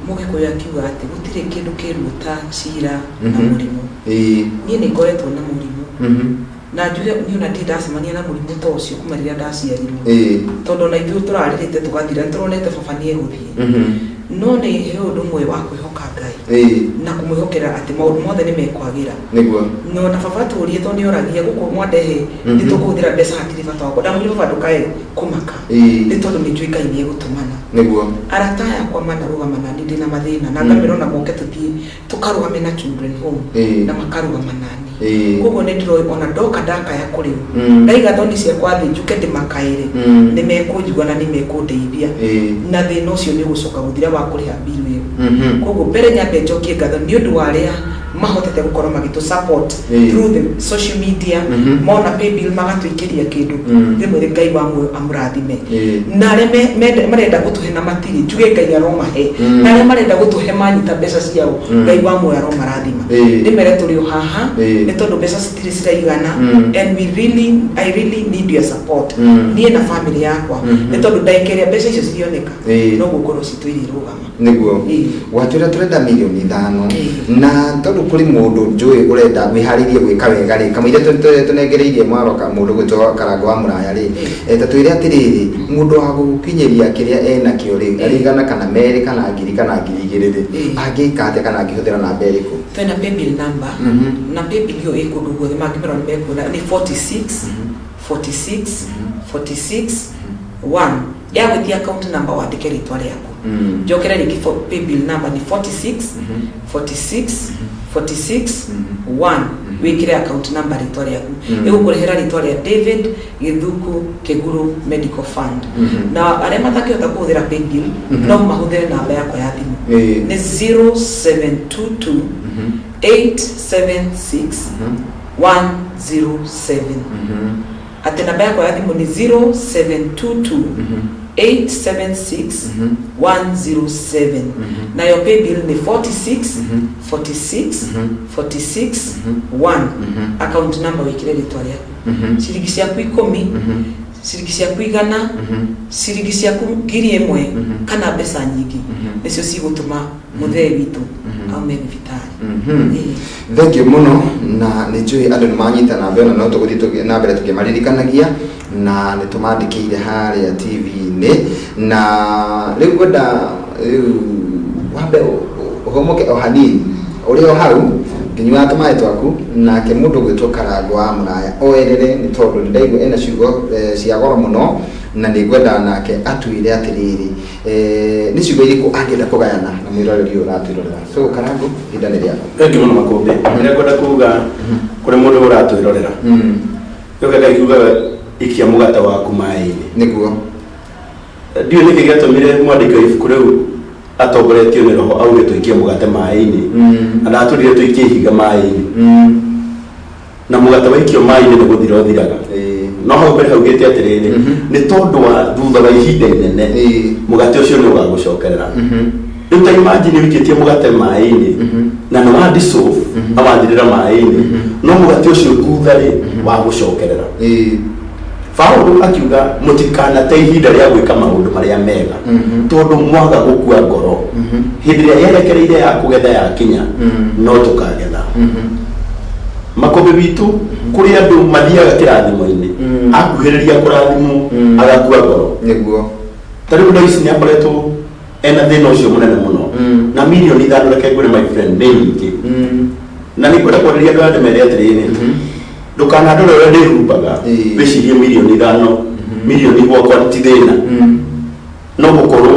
Mũgĩkũyũ akiuga atĩ gũtirĩ kĩndũ kĩruo ta cira na mũrimũ. Niĩ nĩ ngoretwo na mũrimũ, na njuge niĩ ona ndirĩ ndacemania na mũrimũ ta ũcio kuma rĩrĩa ndaciarirwo, tondũ ona ithuĩ tũrarĩrĩte tũgathira, nĩ tũronete baba nĩ egũthiĩ, no nĩ he ũndũ ũmwe wa kwĩhoka Ngai na kũmwĩhokera atĩ maũndũ mothe nĩ mekwagĩra. No na baba tũrie, tondũ nĩ oragia gũkũ mwandehe nĩ tũkũhũthĩra mbeca, hatirĩ bata wakwa. Ndamwĩrire, baba, ndũkae kũmaka, nĩ tondũ nĩ njũĩ Ngai nĩ egũtũmana. Arata aya akwa manarũgama nani ndĩna mathĩna, na ngamera ona moke tũthiĩ tũkarũgame na children home, na makarũgama nani. Koguo nĩ ndĩroĩ ona ndoka ndakaya kũrĩ o, ndaiga thoni ciakwa thĩ njuke ndĩmakaĩre, nĩ mekũnjigua na nĩ mekũndeithia, na thĩna ũcio nĩ ũgũcoka gũthira wa kũrĩha mbiru ĩyo. Koguo mbere nyambe njokie ngatho nĩ ũndũ wa arĩa Mahotete gũkorwo magĩtũ support through the social media, mona paybill magatũikĩria kĩndũ. Ndĩmwĩre Ngai wa muoyo amũrathime. Na arĩa marenda gũtũhe na matirĩ, njuge Ngai aromahe. Na arĩa marenda gũtũhe manyita mbeca ciao, Ngai wa muoyo aromarathima. Ndĩmere tũrĩ o haha nĩ tondũ mbeca citirĩ ciraigana, and we really I really need your support, niĩ na family yakwa, nĩ tondũ ndagĩka ĩrĩa mbeca icio cirioneka, noguo ngoro citũ irĩrũgama. Nĩguo. Watwĩra tũrenda 5 mirioni. Na tondũ kũrĩ mũndũ njũĩ ũrenda wĩharĩirie gwĩka wega rĩ, kamũira tũnengereirie mwaroka mũndũ gwĩtwo Karango wa Mũraya rĩ, ta twĩre atĩrĩrĩ, mũndũ wa gũgũkinyĩria kĩrĩa enakĩo rĩ, arĩ igana kana merĩ kana ngiri kana 2000 rĩ, angĩka atĩa kana angĩhũthĩra namba ĩrĩkũ? Twĩna paybill number, na paybill ĩyo ĩ kũndũ guothe, mangĩmĩrora nĩ mekuona nĩ 46 46 46 1. Ya gwĩtia account number, wandĩke rĩtwa rĩaku. Njokere rĩngĩ, paybill number nĩ 46 46 46 1, wĩkĩre account number rĩtwa rĩaku. Ĩgũkũrehera rĩtwa rĩa David Gĩthuku Kĩguru Medical Fund. Na arĩa matakĩhota kũhũthĩra paybill, no mahũthĩre namba yakwa ya thimũ, nĩ 0722 876 107. Atĩ namba yakwa ya thimũ nĩ 0722 876 107, nayo paybill nĩ 46 46 46 1, account number wĩkĩre rĩtwa rĩaku. Ciringi ciaku 10, ciringi ciaku 100, ciringi ciaku 1000, kana mbeca nyingĩ, nĩcio cigũtũma mũthee witũ aume thibitarĩ. Thank you mũno, na nĩ njũĩ andũ nĩ manyita namba ĩno, no tũgũthiĩ na mbere tũkĩmaririkanagia na nĩ tũmandĩkĩire harĩa TV-inĩ. Na rĩu ngwenda rĩu wambe ũhũmũke o hanini ũrĩ o hau ngĩnyuaga tũmaĩ twaku, nake mũndũ gwĩtwo Karango wa Mũraya oerere, nĩ tondũ nĩ ndaigua ena ciugo cia goro mũno, na nĩ ngwenda nake atwĩre atĩrĩrĩ, nĩ ciugo irĩkũ angĩenda kũgayana na mwĩroreri ũyũ ũratwĩrorera. So Karango, ihinda nĩ rĩaku. Thank you mũno, Makũmbĩ. Kĩrĩa ngwenda kuga kũrĩ mũndũ ũratwĩrorera, gĩoka Ngai kiugaga ikia mũgate waku maĩ-inĩ. Ndiũĩ nĩkĩ gĩatũmire mwandĩki wa ibuku rĩu atongoretio nĩ roho auge tũikie mũgate maĩ-inĩ, na ndatũrire tũikie ihiga maĩ-inĩ, na mũgate waikio maĩ-inĩ nĩ gũthira ũthiraga. No hau mbere haugĩte atĩrĩrĩ, nĩ tondũ wa thutha wa ihinda inene, mũgate ũcio nĩ ũgagũcokerera. Rĩu ta imagine ũikĩtie mũgate maĩ-inĩ na nĩ wa dissolve na wathirĩra maĩ-inĩ, no mũgate ũcio thutha rĩ wagũcokerera. Paulo akiuga mũtikanate ihinda rĩa gwĩka maũndũ marĩa mega, tondũ mwaga gũkua ngoro, hĩndĩ ĩrĩa yerekereire ya kũgetha yakinya, no tũkagetha. Makũmbĩ witũ, kũrĩ andũ mathiaga kĩrathimo-inĩ, akuhĩrĩria kũrathimwo, agakua ngoro. Ta rĩu Lois nĩ akoretwo ena thĩna ũcio mũnene mũno, na 5 mirioni, reke ngwĩre my friend, nĩ nyingĩ. Na nĩ ngwenda kwarĩria andũ aya ndĩmere atĩrĩrĩ, ndũkanandore ũrĩa ndĩhumbaga, wĩcirie 5 mirioni, mirioni gwakwa ti thĩna. No gũkorwo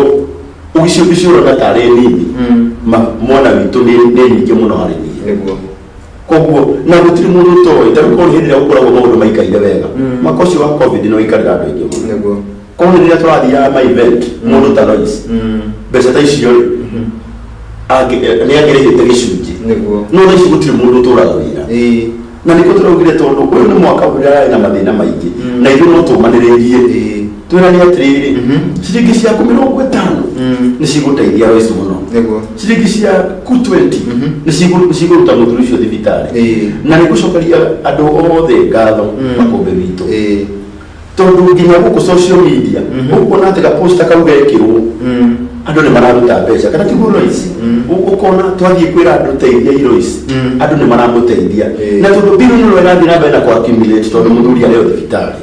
ũgicio ũgĩciũrona tarĩ nini, mwana witũ, nĩ nyingĩ mũno harĩ niĩ. Koguo na gũtirĩ mũndũ ũtoĩ, ta rĩu korwo nĩ hĩndĩ ĩrĩa gũkoragwo maũndũ maikaire wega, mwaka ũcio wa COVID nĩ waikarĩra andũ aingĩ mũno. Korwo nĩ rĩrĩa tũrathiaga ma event, mũndũ ta Lois, mbeca ta icio rĩ, nĩ angĩrĩhĩte gĩcunjĩ. No thaa ici gũtirĩ mũndũ ũtũraga wĩra, na nĩkĩo tũraugire tondũ ũyũ nĩ mwaka ũrĩa ararĩ na mathĩna maingĩ, na ithuĩ no tũmanĩrĩrie, twĩrane atĩrĩrĩ, ciringi ciaku 50 nĩ cigũteithia Lois mũno. Ciringi ciaku 20 nĩ cigũruta mũthuri ũcio thibitarĩ. Na nĩ gũcokeria andũ othe ngatho, Makũmbĩ witũ, tondũ nginya gũkũ social media ũkuona atĩ gaposta kau gekĩrwo, andũ nĩ mararuta mbeca, kana tiguo Lois? Ũkona twathiĩ kwĩra andũ teithiai Lois, andũ nĩ maramũteithia. Na tondũ bill nĩ ĩrathiĩ na mbere na kũ accumulate tondũ mũthuri arĩ o thibitarĩ,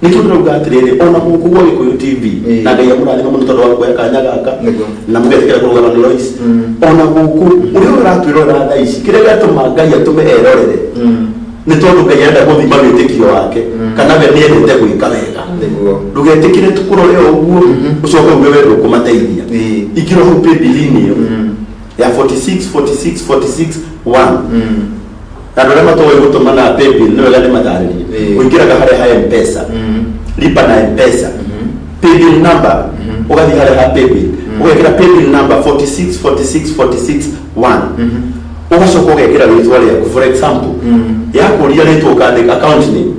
nĩkĩo ndĩrauga atĩrĩrĩ, ona gũkũ gwa Gĩkũyũ TV, na Ngai amũrathime mũno tondũ wa kuoya kanya gaka na mũgetĩkĩra kũrũgama na Lois. Ona gũkũ ũrĩa ũratwĩrorera thaa ici, kĩrĩa gĩatũma Ngai atũme erorere nĩ tondũ Ngai arenda gũthima wĩtĩkio wake kana we nĩendete gwĩka wega. Ndũgetĩkĩre tũkũrore o ũguo ũcoke uge we ndũkũmateithia. Ingĩra hau paybill-inĩ ĩyo ya 46 46 46 1. Na andũ arĩa matoĩ gũtũma na paybill, nĩ wega ndĩmatarĩrie. Ũingĩraga harĩa ha M-Pesa, lipa na M-Pesa, paybill number, ũgathiĩ harĩa ha paybill, ũgekĩra paybill number 46 46 46 1. Ũgacoka ũgekĩra rĩtwa rĩaku. For example, yakũria rĩtwa, ũkandĩka account name,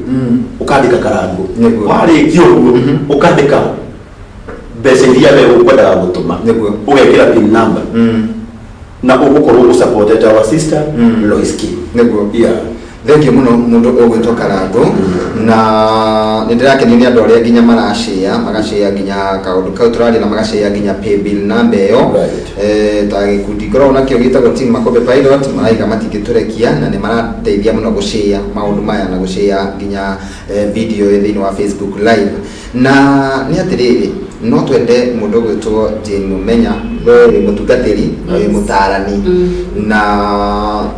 ũkandĩka Karango. Warĩkia ũguo, ũkandĩka mbeca iria we ũkwendaga gũtũma, ũgekĩra PIN number, na ũgũkorwo ũsupported our sister Lois Kim. Yeah. Thengiũ mũno mũndũ ũgwĩtwo Karango, na nĩ ndĩrakenio nĩ andũ arĩa nginya maracĩa, magacĩa nginya kaũndũ kau tũraria, na magacĩa nginya paybill number ĩyo. Ta gĩkundi ngoragwo nakĩo gĩtagwo Team Makombe Pilot, maraiga matingĩtũrekia, na nĩ marateithia mũno gũcĩa maũndũ maya na gũcĩa nginya video thĩinĩ wa Facebook Live. Na nĩ atĩrĩrĩ, no twende mũndũ ũgwĩtwo Jane Mũmenya, we wĩ mũtungatĩri na wĩ mũtarani, na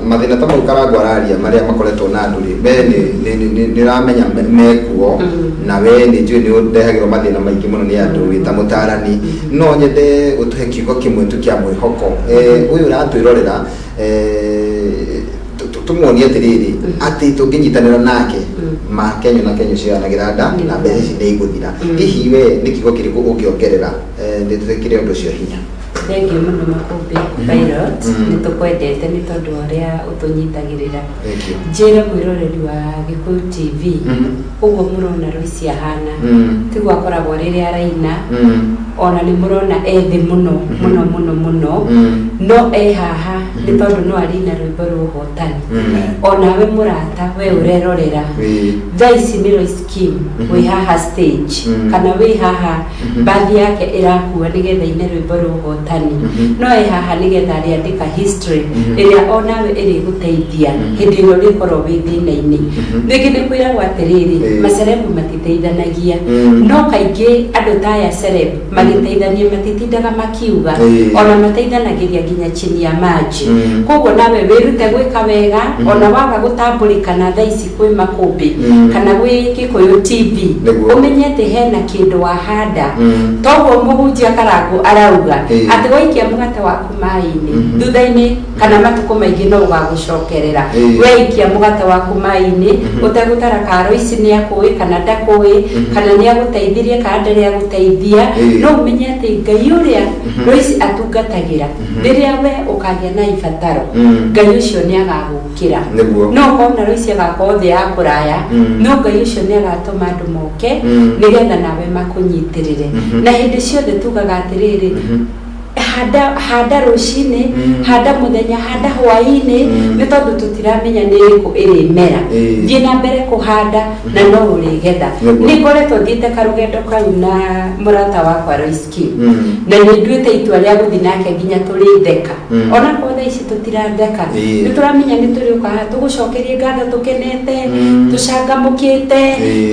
mathĩna ta mau Karango araria marĩa makoretwo na andũ rĩ, we nĩ ũramenya mekuo, na we nĩ njũĩ nĩ ũrehagĩrwo mathĩna maingĩ mũno nĩ andũ wĩ ta mũtarani. No nyende ũtũhe kiugo kĩmwe tu kĩa mwĩhoko. Ũyũ ũratwĩrorera, tũmuonie atĩrĩrĩ, atĩ tũngĩnyitanĩra nake, ma kenyo na kenyo cioyanagĩra nda, na mbeca ici nĩ igũthira. Hihi we nĩ kiugo kĩrĩkũ ũngĩongerera nĩ twĩkĩre ũndũ ũcio hinya? Thengiũ mũno, Makũmbĩ Pilot. Nĩ tũkwendete nĩ tondũ wa ũrĩa ũtũnyitagĩrĩra. Thank you. Njĩre mwĩroreri wa Gĩkũyũ TV, ũguo mũrona Lois ahana, tiguo akoragwo rĩrĩa araina. Ona nĩ mũrona ethĩ mũno mũno mũno mũno, no e haha nĩ tondũ no arĩina rwĩmbo rwa ũhotani. Onawe mũrata, we ũrerorera, thaa ici nĩ Lois Kim wĩ haha stage, kana wĩ haha bathi yake ĩrakua nĩgetha ine rwĩmbo rwa ũhotani. No ĩ haha nĩgetha rĩandĩka history ĩrĩa onawe ĩrĩgũteithia hĩndĩ ĩrĩa ũrĩkorwo wĩ thĩna-inĩ. Rĩngĩ nĩ kwĩragwo atĩrĩrĩ, macelebu matiteithanagia, no kaingĩ andũ ta aya celeb magĩteithania matitindaga makiuga, ona mateithanagĩria nginya chini ya maji. Koguo nawe wĩrute gwĩka wega, ona waga gũtambũrĩkana thaa ici kwĩ Makũmbĩ kana gwĩ Gĩkũyũ TV, ũmenye atĩ hena kĩndũ wahanda. Toguo mũhunjia Karango arauga atĩ waikia mũgate waku maĩ-inĩ, thutha-inĩ kana matukũ maingĩ no ũgagũcokerera. Weikia mũgate waku maĩ-inĩ ũtegũtara karo ici nĩ akũĩ kana ndakũĩ, kana nĩ agũteithirie kana ndarĩ agũteithia, no ũmenye atĩ Ngai ũrĩa Lois atungatagĩra, rĩrĩa we ũkagĩa na ibataro, Ngai ũcio nĩ agagũkĩra. No ũkona Lois agakorwo thĩ ya kũraya, no Ngai ũcio nĩ agatũma andũ moke nĩgetha nawe makũnyitĩrĩre. Na hĩndĩ ciothe tugaga atĩrĩrĩ, handa, handa rũcinĩ, handa mũthenya, handa hwaĩ-inĩ, nĩ tondũ tũtiramenya nĩ ĩrĩkũ ĩrĩmera. Thiĩ na mbere kũhanda na no ũrĩgetha. Nĩ ngoretwo thiĩte karũgendo kau na mũrata wakwa Lois Kim, na nĩ nduĩte itua rĩa gũthiĩ nake nginya tũrĩtheka. Onakorwo thaa ici tũtiratheka, nĩ tũramenya nĩ tũrĩũka haha tũgũcokerie ngatho tũkenete, tũcangamũkĩte.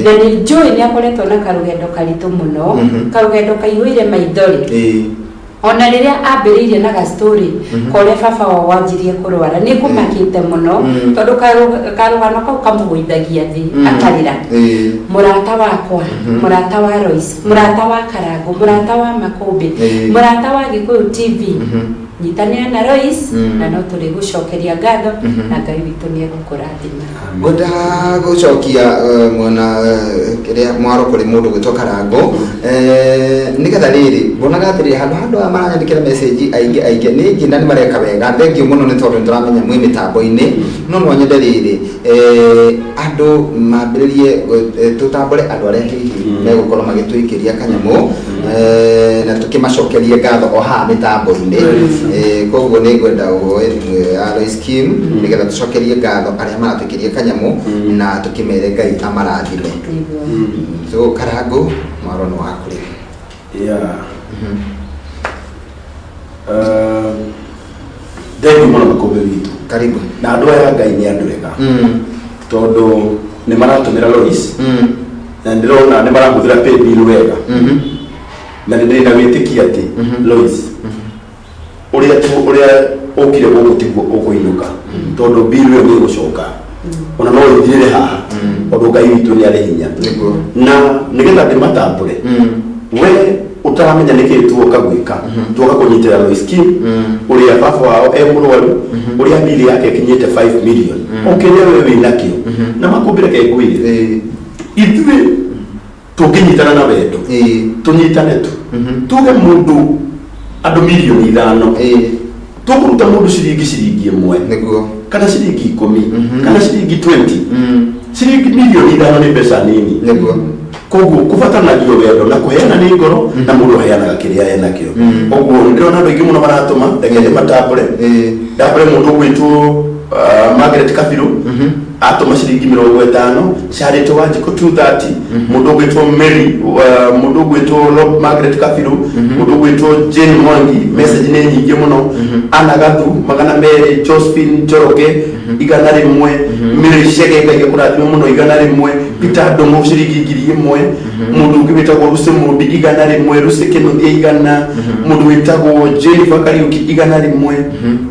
Na nĩ njũĩ nĩ akoretwo na karũgendo karitũ mũno, karũgendo kaihũire maithori. Ona rĩrĩa ambĩrĩirie na gastori korĩa baba wao wanjirie kũrwara, nĩ ngũmakĩte mũno, tondũ karũgano kau kamũgũithagia thĩ akarĩra. Mũrata wakwa, mũrata wa Lois, mũrata wa Karango, mũrata wa Makũmbĩ, mũrata wa Gĩkũyũ TV, nyitanĩra na Lois, na no tũrĩgũcokeria ngatho, na Ngai witũ nĩ egũkũrathima. Ngwenda gũcokia mwena kĩrĩa mwaro kũrĩ mũndũ gwĩtwo Karango, nĩgetha rĩrĩ mbonaga atĩrĩrĩ, handũ handũ aya maranyandĩkĩra message aingĩ aingĩ nĩ ingĩ, na nĩ mareka wega, thengiũ mũno, nĩ tondũ nĩ tũramenya mwĩ mĩtambo-inĩ. No nyende rĩrĩ, andũ mambĩrĩrie tũtambũre andũ arĩa hihi megũkorwo magĩtũikĩria kanyamũ, na tũkĩmacokerie ngatho o haha mĩtambo-inĩ. Koguo nĩ ngwenda ũhoe thimũ ĩyo ya Lois Kim nĩgetha tũcokerie ngatho arĩa maratũikĩria kanyamũ, na tũkĩmere Ngai amarathime. So Karango, mwaro nĩ waku rĩu. Yeah. Thengiũ mũno, Makũmbĩ witũ. Karibu. Na andũ aya Ngai nĩ andũ ega, tondũ nĩ maratũmĩra Lois, na ndĩrona nĩ marahũthĩra paybill wega, na nĩ ndĩrĩ na wĩtĩkia atĩ Lois, ũrĩa tu ũrĩa ũkire gũkũ tiguo ũkũinũka, tondũ bill ĩyo nĩ ĩgũcoka, ona no ĩthirĩre haha, tondũ Ngai witũ nĩ arĩ hinya. Na nĩgetha ndĩmatambũre, we ũtaramenya nĩkĩ tuoka gwĩka, tuoka kũnyitĩra Lois Kim, ũrĩa baba wao e mũrwaru, ũrĩa bili yake ĩkinyĩte 5 million, o kĩrĩa we wĩ nakĩo. Na Makũmbĩ, reke ngwĩre, ithuĩ tũngĩnyitana na wendo, tũnyitane tu, tuge mũndũ andũ 5 milioni, Tũkũruta mũndũ ciringi ciringi ĩmwe Nĩguo. kana ciringi 10 kana ciringi 20. Ciringi mirioni 5 nĩ mbeca nini. Nĩguo. Koguo kũbatanagio wendo na kũheana nĩ ngoro, na mũndũ aheanaga kĩrĩa enakĩo. Koguo nĩndĩrona andũ aingĩ mũno maratũma, reke ndĩmatambũre. Ndambũre mũndũ ũgwĩtwo Margaret Kabiru atũma ciringi 50, Charity Wanjikũ 230, mũndũ ũgwĩtwo Mary, mũndũ ũgwĩtwo Margaret Kabiru, mũndũ ũgwĩtwo Jane Mwangi, message nĩ nyingĩ mũno, Anna Gathu 200, Josephine Njoroge 100, Mary Chege Ngai akũrathime mũno 100, Peter Ndũng'ũ ciringi 1000, mũndũ ũngĩ wĩtagwo Lucy Mũmbi 100, Lucy Kĩnuthia 100, mũndũ wĩtagwo Jennifer Kariuki 100,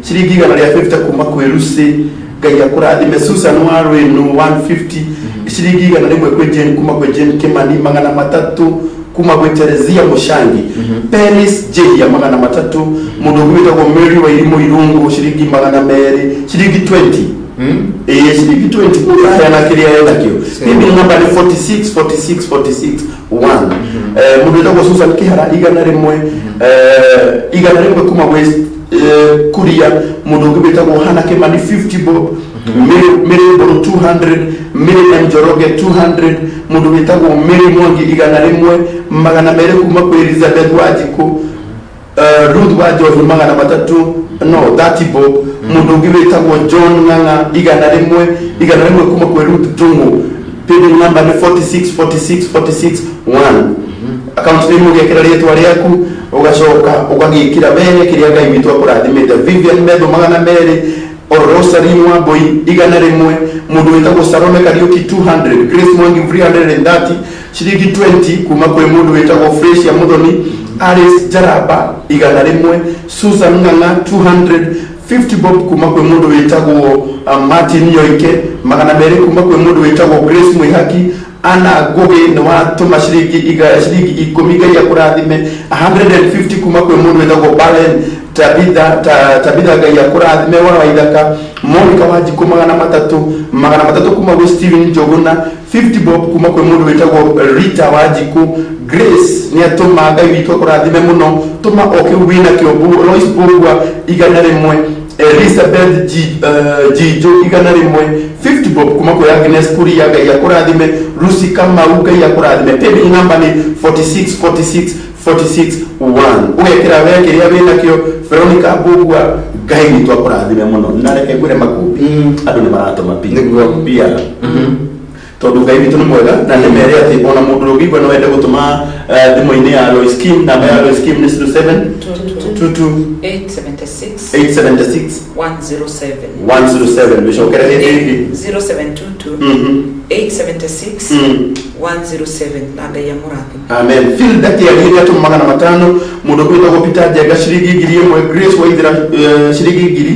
ciringi 150 kuma kwĩ Lucy, Ngai akũrathime. Susan Warwĩnu 150, ciringi 100 kwĩ Jane, kuma kwĩ Jane Kimani 300, kuma gwĩ Teresia Mũcangi, Penis Jehia 300, mũndũ ũngĩ wĩtagwo Mary Wairimũ Irungu ciringi 200, ciringi 20. Ĩĩ, ciringi 20, mũndũ aheana kĩrĩa enakĩo. Paybill number nĩ 46 46 46 1. Mũndũ wĩtagwo Susan Kĩhara 100, 100 kuma gwĩ Kuria, mũndũ ũngĩ wĩtagwo Hana Kimani 50 bob, Mary Mbũrũ 200, Mary M Njoroge 200, mũndũ wĩtagwo Mary Mwangi 100, 200 kuma kwĩ Elizabeth Wanjikũ, Ruth wa Njohi 300, no 30 bob, mũndũ ũngĩ wĩtagwo John Ng'ang'a 100, 100 kuma kwĩ Ruth Ndung'u. Paybill number nĩ 46 46 46 1. Account name ũgekĩra rĩtwa rĩaku, ũgacoka ũgagĩkĩra wee kĩrĩa Ngai witũ akũrathimĩte. Vivian Metho 200, Rosary Mwambui 100, mũndũ wĩtagwo Salome Kariuki 200, Grace Mwangi 330, ciringi 20 kuma kwĩ mũndũ wĩtagwo Fresia Muthoni, Alice Njaramba 100, Susan Ng'ang'a 200, 50 bob kuma kwĩ mũndũ wĩtagwo Martin Nyoike, 200 kuma kwĩ mũndũ wĩtagwo Grace Mwihaki. Anna Ngugi nĩ watũma ciringi ciringi 10, Ngai akũrathime. 150 kuma kwĩ mũndũ wĩtagwo Balen Tabitha, Tabitha, Ngai akũrathime wa Waithaka. Monica Wanjikũ 300, 300 kuma gwĩ Steven Njũgũna, 50 bob kuma kwĩ mũndũ wĩtagwo Rita Wanjikũ. Grace nĩ atũma, Ngai witũ akũrathime mũno, tũma o kĩu wĩnakĩo. Lois Mbũgua 100, Elizabeth Jijo 100, 50 bob kuma kwĩ Agnes Kuria, Ngai akũrathime. Lucy Kamau, Ngai akũrathime. Paybill number nĩ 46 46 46 1, ũgekĩra we kĩrĩa wĩnakĩo. Veronica Mbũgua, Ngai witũ akũrathime mũno. Na reke ngwĩre makũmbĩ, andũ nĩ maratũma mbia tondũ Ngai witũ nĩ mwega, na nĩ mere atĩ ona mũndũ ũngĩigua no ende gũtũma thimũ-inĩ ya Lois Kim, namba ya Lois Kim nĩ 07 22 876 876 107. 107. Mĩcokere hĩndĩ ĩngĩ. 0722 876 107, na Ngai amũrathime. Amen. Phil Ndakiaria nĩ atũma 500, mũndũ ũngĩ wĩtagwo Peter Njenga ciringi 1000, Grace Waithera ciringi 1000,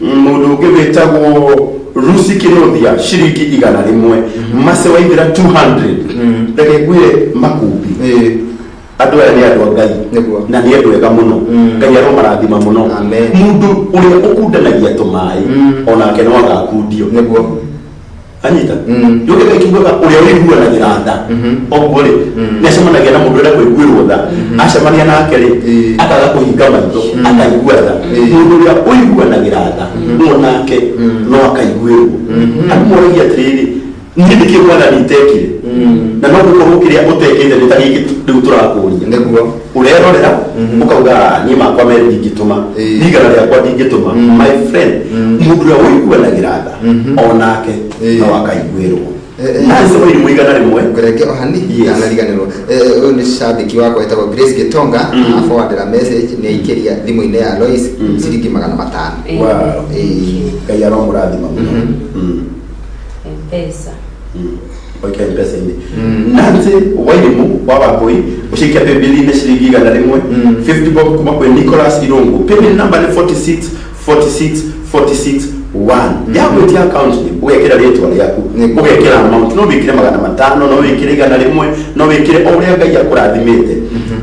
mũndũ ũngĩ wĩtagwo Lucy Kĩnuthia ciringi 100, Mase Waithera 200. Reke ngwĩre makumbi, andũ aya nĩ andũ a Ngai. Na nĩ andũ ega mũno. Ngai aromarathima mũno. Amen. Mũndũ ũrĩa ũkundanagia tũmaĩ onake no agakundio. Anyita yũke Ngai kiugaga ũrĩa ũiguanagĩra tha oguo rĩ, nĩ acemanagia na mũndũ ũrenda kũiguĩrwo tha, acemania nake rĩ, akaga kũhinga maitho, akaigua tha. Mũndũ ũrĩa ũiguanagĩra tha onake no akaiguĩrwo. Andũ moragia atĩrĩrĩ, niĩ nĩkĩ Mwathani itekire? Na no gũkorwo kĩrĩa ũtekĩte nĩ ta gĩkĩ rĩu tũrakũria. Ũrerorera ũkauga, "Ah, niĩ makwa merĩ ndingĩtũma, niĩ igana rĩakwa ndingĩtũma." My friend, mũndũ ũrĩa ũiguanagĩra tha onake no akaiguĩrwo. Nancy Wairimu 100. Ngũrenge o hanini. Ndanariganĩrwo. Ũyũ nĩ cambĩki wakwa wĩtagwo Grace Gĩtonga, aforwardĩra message, nĩ aikĩria thimũ-inĩ ya Lois ciringi 500. Wow. Ngai aromũrathima mũno. Mpesa. Oike mpesa-inĩ. Nancy Wairimu wa Wambui ũcikia paybill-inĩ ciringi 100, 50 bob kuma kwĩ Nicholas Irungu. Paybill number nĩ 46 46 46 1. Yagwĩtia account nĩ ũgekĩra rĩtwa rĩaku, ũgekĩra amount, no wĩkĩre 500, no wĩkĩre 100, no wĩkĩre o ũrĩa Ngai akũrathimĩte,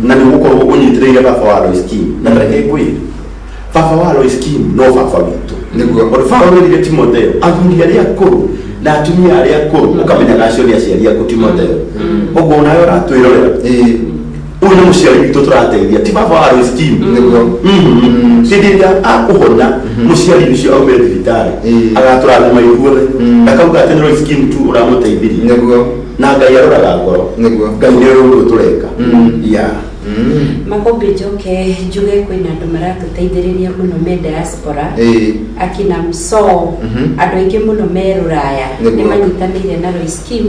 na nĩ ũgũkorwo ũnyitĩrĩire baba wa Lois Kim. Na tareke ngwĩre, baba wa Lois Kim no baba witũ. Tondũ Paũlũ erire Timotheo, athuri arĩa akũrũ na atumia arĩa akũrũ, ũkamenyaga acio nĩ aciari aku, Timotheo. Ũguo onawe ũratwĩrorera. Ũyũ nĩ mũciari witũ tũrateithia, ti baba wa Lois Kim. Nĩguo. Hĩndĩ ĩrĩa akũhona mũciari ũcio aume thibitarĩ, agatũrathima ithuothe. Ndakauga atĩ nĩ Lois Kim tu ũramũteithirie. Nĩguo. Na Ngai aroraga ngoro. Nĩguo. Ngai nĩ ũrĩ ũndũ tũreka. Yeah. Makũmbĩ, njoke njuge kwĩna andũ maratũteithĩrĩria mũno me diaspora, akina Msoo, andũ aingĩ mũno me rũraya nĩ manyitanĩire na Lois Kim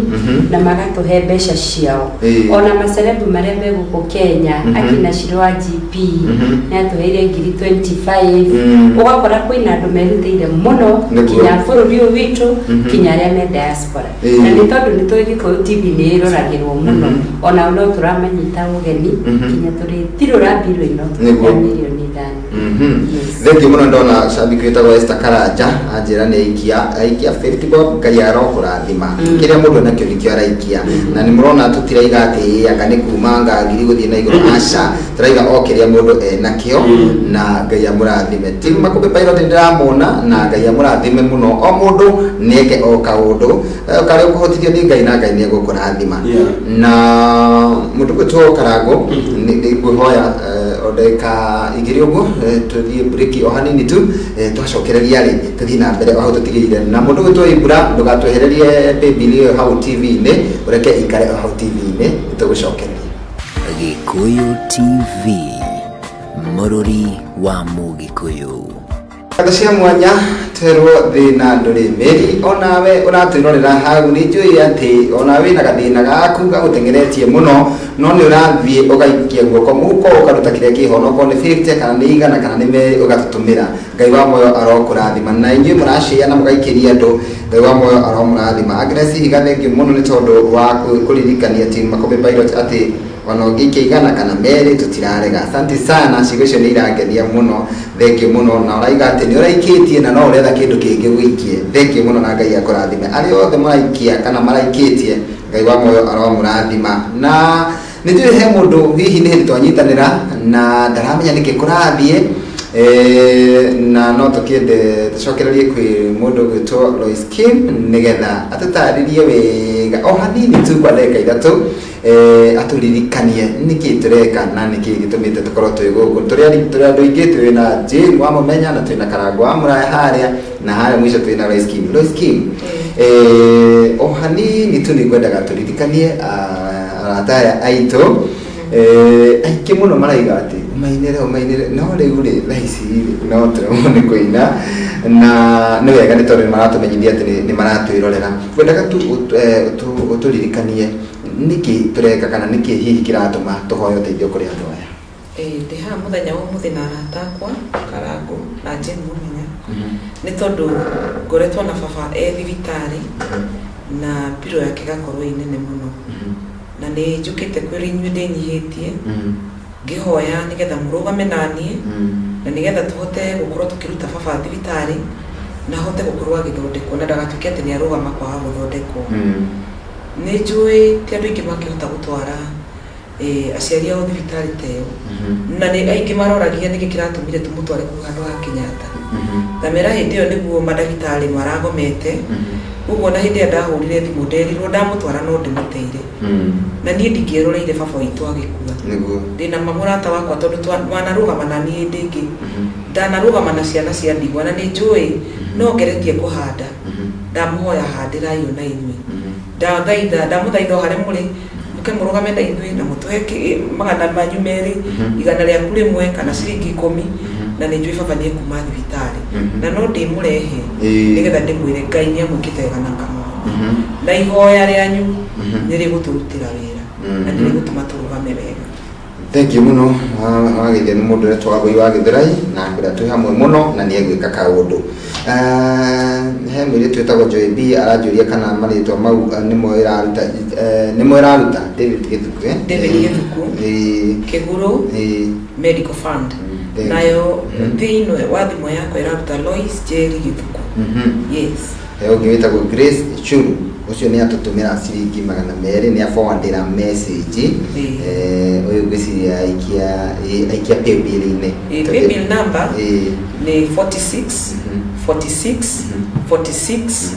na magatũhe mbeca ciao. Ona macelebu marĩa me gũkũ Kenya, akina Shiro wa GP nĩ atũheire ngiri 25. Ũgakora kwĩna andũ merutĩire mũno kinya bũrũri ũyũ witũ, kinya arĩa me diaspora. Na nĩ tondũ nĩ tũĩ Gĩkũyũ TV nĩ ĩroragĩrwo mũno, ona no tũramanyita ũgeni kinya tũrĩtirũra mbirũ ĩno ya mirioni 5. Yes. Thengiũ mũno. Ndona cabiki wĩtagwo Esther Karanja anjĩra nĩ aikia aikia 50 bob. Ngai arokũrathima. Kĩrĩa mũndũ enakĩo nĩkĩo araikia, na nĩ mũrona tũtiraiga atĩ anga nĩ kuma nga ngiri gũthiĩ na igũrũ, aca, tũraiga o kĩrĩa mũndũ enakĩo, na Ngai amũrathime. Team Makũmbĩ Pilot nĩ ndĩramona, na Ngai amũrathime mũno. O mũndũ nĩeke o kaũndũ karĩa ũkũhotithio nĩ Ngai, na Ngai nĩ egũkũrathima. Na mũndũ gwĩtwo Karango, nĩ ngwĩhoya o ndagĩka 2 ũguo, tũthiĩ break o hanini tu, twacokereria rĩ tũthiĩ na mbere o hau tũtigĩire. Na mũndũ gwĩtwo Ibra, ndũgatwehererie paybill ĩyo hau TV-inĩ, ũreke ikare o hau TV-inĩ, nĩtũgũcokereria. Gĩkũyũ TV, mũrũri wa Mũgĩkũyũ. Ngatho cia mwanya twerwo thĩna ndũrĩ mĩri. Onawe ũratwĩrorera hau, nĩ njũĩ atĩ onawe wĩna gathĩna gaku gagũteng'eretie mũno, no nĩ ũrathiĩ ũgaikia guoko mũhuko, ũkaruta kĩrĩa kĩho, onokorwo nĩ 50 kana nĩ 100 kana nĩ 2, ũgatũtũmĩra. Ngai wa muoyo arokũrathima. Na inyuĩ mũracĩa na mũgaikĩria andũ, Ngai wa muoyo aromũrathima. Agnes Higa, thengiũ mũno nĩ tondũ wa kũririkania team Makũmbĩ Pilot atĩ ona ũngĩikia 100 kana 2 tũtirarega. Asante sana, ciugo icio nĩ irangenia mũno, thengiũ mũno. Na ũraiga atĩ nĩ ũraikĩtie na no ũretha kĩndũ kĩngĩ ũgĩikie, thengiũ mũno na Ngai akũrathime. Arĩa othe maraikia kana maraikĩtie, Ngai wa muoyo aromũrathima. Na nĩ njũĩ he mũndũ hihi nĩ hĩndĩ twanyitanĩra na ndaramenya nĩkĩ kũrathiĩ, na no tũkĩende tũcokererie kwĩ mũndũ ũgwĩtwo Lois Kim nĩgetha atũtarĩrie wega o hanini tu kwa ndagĩka 3, atũririkanie nĩkĩ tũreka na nĩkĩ gĩtũmĩte tũkorwo twĩ gũkũ. Tũrĩ andũ aingĩ, twĩ na Jane wamũmenya, na twĩna Karango wa Mũraya harĩa, na harĩa mũico twĩna Lois Kim. Lois Kim, o hanini tu nĩ ngwendaga tũririkanie arata aya aitũ. Aingĩ mũno maraiga atĩ ũmainĩre, ũmainĩre, no rĩu rĩ thaa ici rĩ no tũremwo nĩ kũina, na nĩ wega nĩ tondũ nĩ maratũmenyithia atĩ nĩ maratwĩrorera. Ngwendaga tu ũtũririkanie nĩkĩ tũreka kana nĩkĩ hihi kĩratũma tũhoe ũteithio kũrĩ andũ aya. Ndĩ haha mũthenya wa ũmũthĩ na arata akwa Karango na Jane Mũmenya nĩ tondũ ngoretwo na baba e thibitarĩ na mbirũ yake ĩgakorwo ĩ nene mũno, na nĩ njũkĩte kwĩ inyuĩ ndĩnyihĩtie ngĩhoya nĩgetha mũrũgame naniĩ na nĩgetha tũhote gũkorwo tũkĩruta baba thibitarĩ na ahote gũkorwo agĩthondekwo na ndagatuĩke atĩ nĩ arũgama kwaga gũthondekwo. Nĩ njũĩ ti andũ aingĩ mangĩhota gũtwara aciari ao thibitarĩ ta ĩyo, na nĩ aingĩ maroragia nĩkĩ kĩratũmire tũmũtware kũu handũ ha Kenyatta. Ngamera hĩndĩ ĩyo nĩguo mandagĩtarĩ maragomete ũguo, na hĩndĩ ĩrĩa ndahũrire thimũ nderirwo ndamũtwara no ndĩmũteire, na niĩ ndingĩeroreire baba witũ agĩkua. Ndĩna ma mũrata wakwa tondũ wanarũgama na niĩ hĩndĩ ĩngĩ, ndanarũgama na ciana cia ndigwa, na nĩ njũĩ no ngeretie kũhanda. Ndamũhoya handĩrai ona inyuĩ. Ndathaitha, ndamũthaitha o harĩa mũrĩ, mũke mũrũgame na ithuĩ na mũtũhe 200, 100 kana ciringi 10, na nĩ njũĩ baba nĩ ekuma thibitarĩ na no ndĩmũrehe nĩgetha ndĩmwĩre Ngai nĩ amwĩkĩte wega na akamũhonia, na ihoya rĩanyu nĩ rĩgũtũrutĩra wĩra na nĩ rĩgũtũma tũrũgame wega. Thank you mũno. Wagĩithia nĩ mũndũ ũretwo Wangũi wa Gĩthũrai na kwĩra twĩ hamwe mũno na nĩ egwĩka kaũndũ. He mũirĩtu wĩtagwo Joy B aranjũria kana marĩtwa mau nĩmo ĩraruta, nĩmo ĩraruta David Gĩthuku, eh? David Gĩthuku. Kĩgũrũ Medical Fund. Thank you. Nayo thĩinĩ wa thimũ yakwa ĩraruta Lois Jerry Gĩthuku. Yes. He ũngĩ wĩtagwo Grace Churu, ũcio nĩ atũtũmĩra ciringi 200, nĩ aforwardĩra message. Ũyũ ngwĩciria aikia, aikia paybill-inĩ. Paybill number nĩ 46 46 46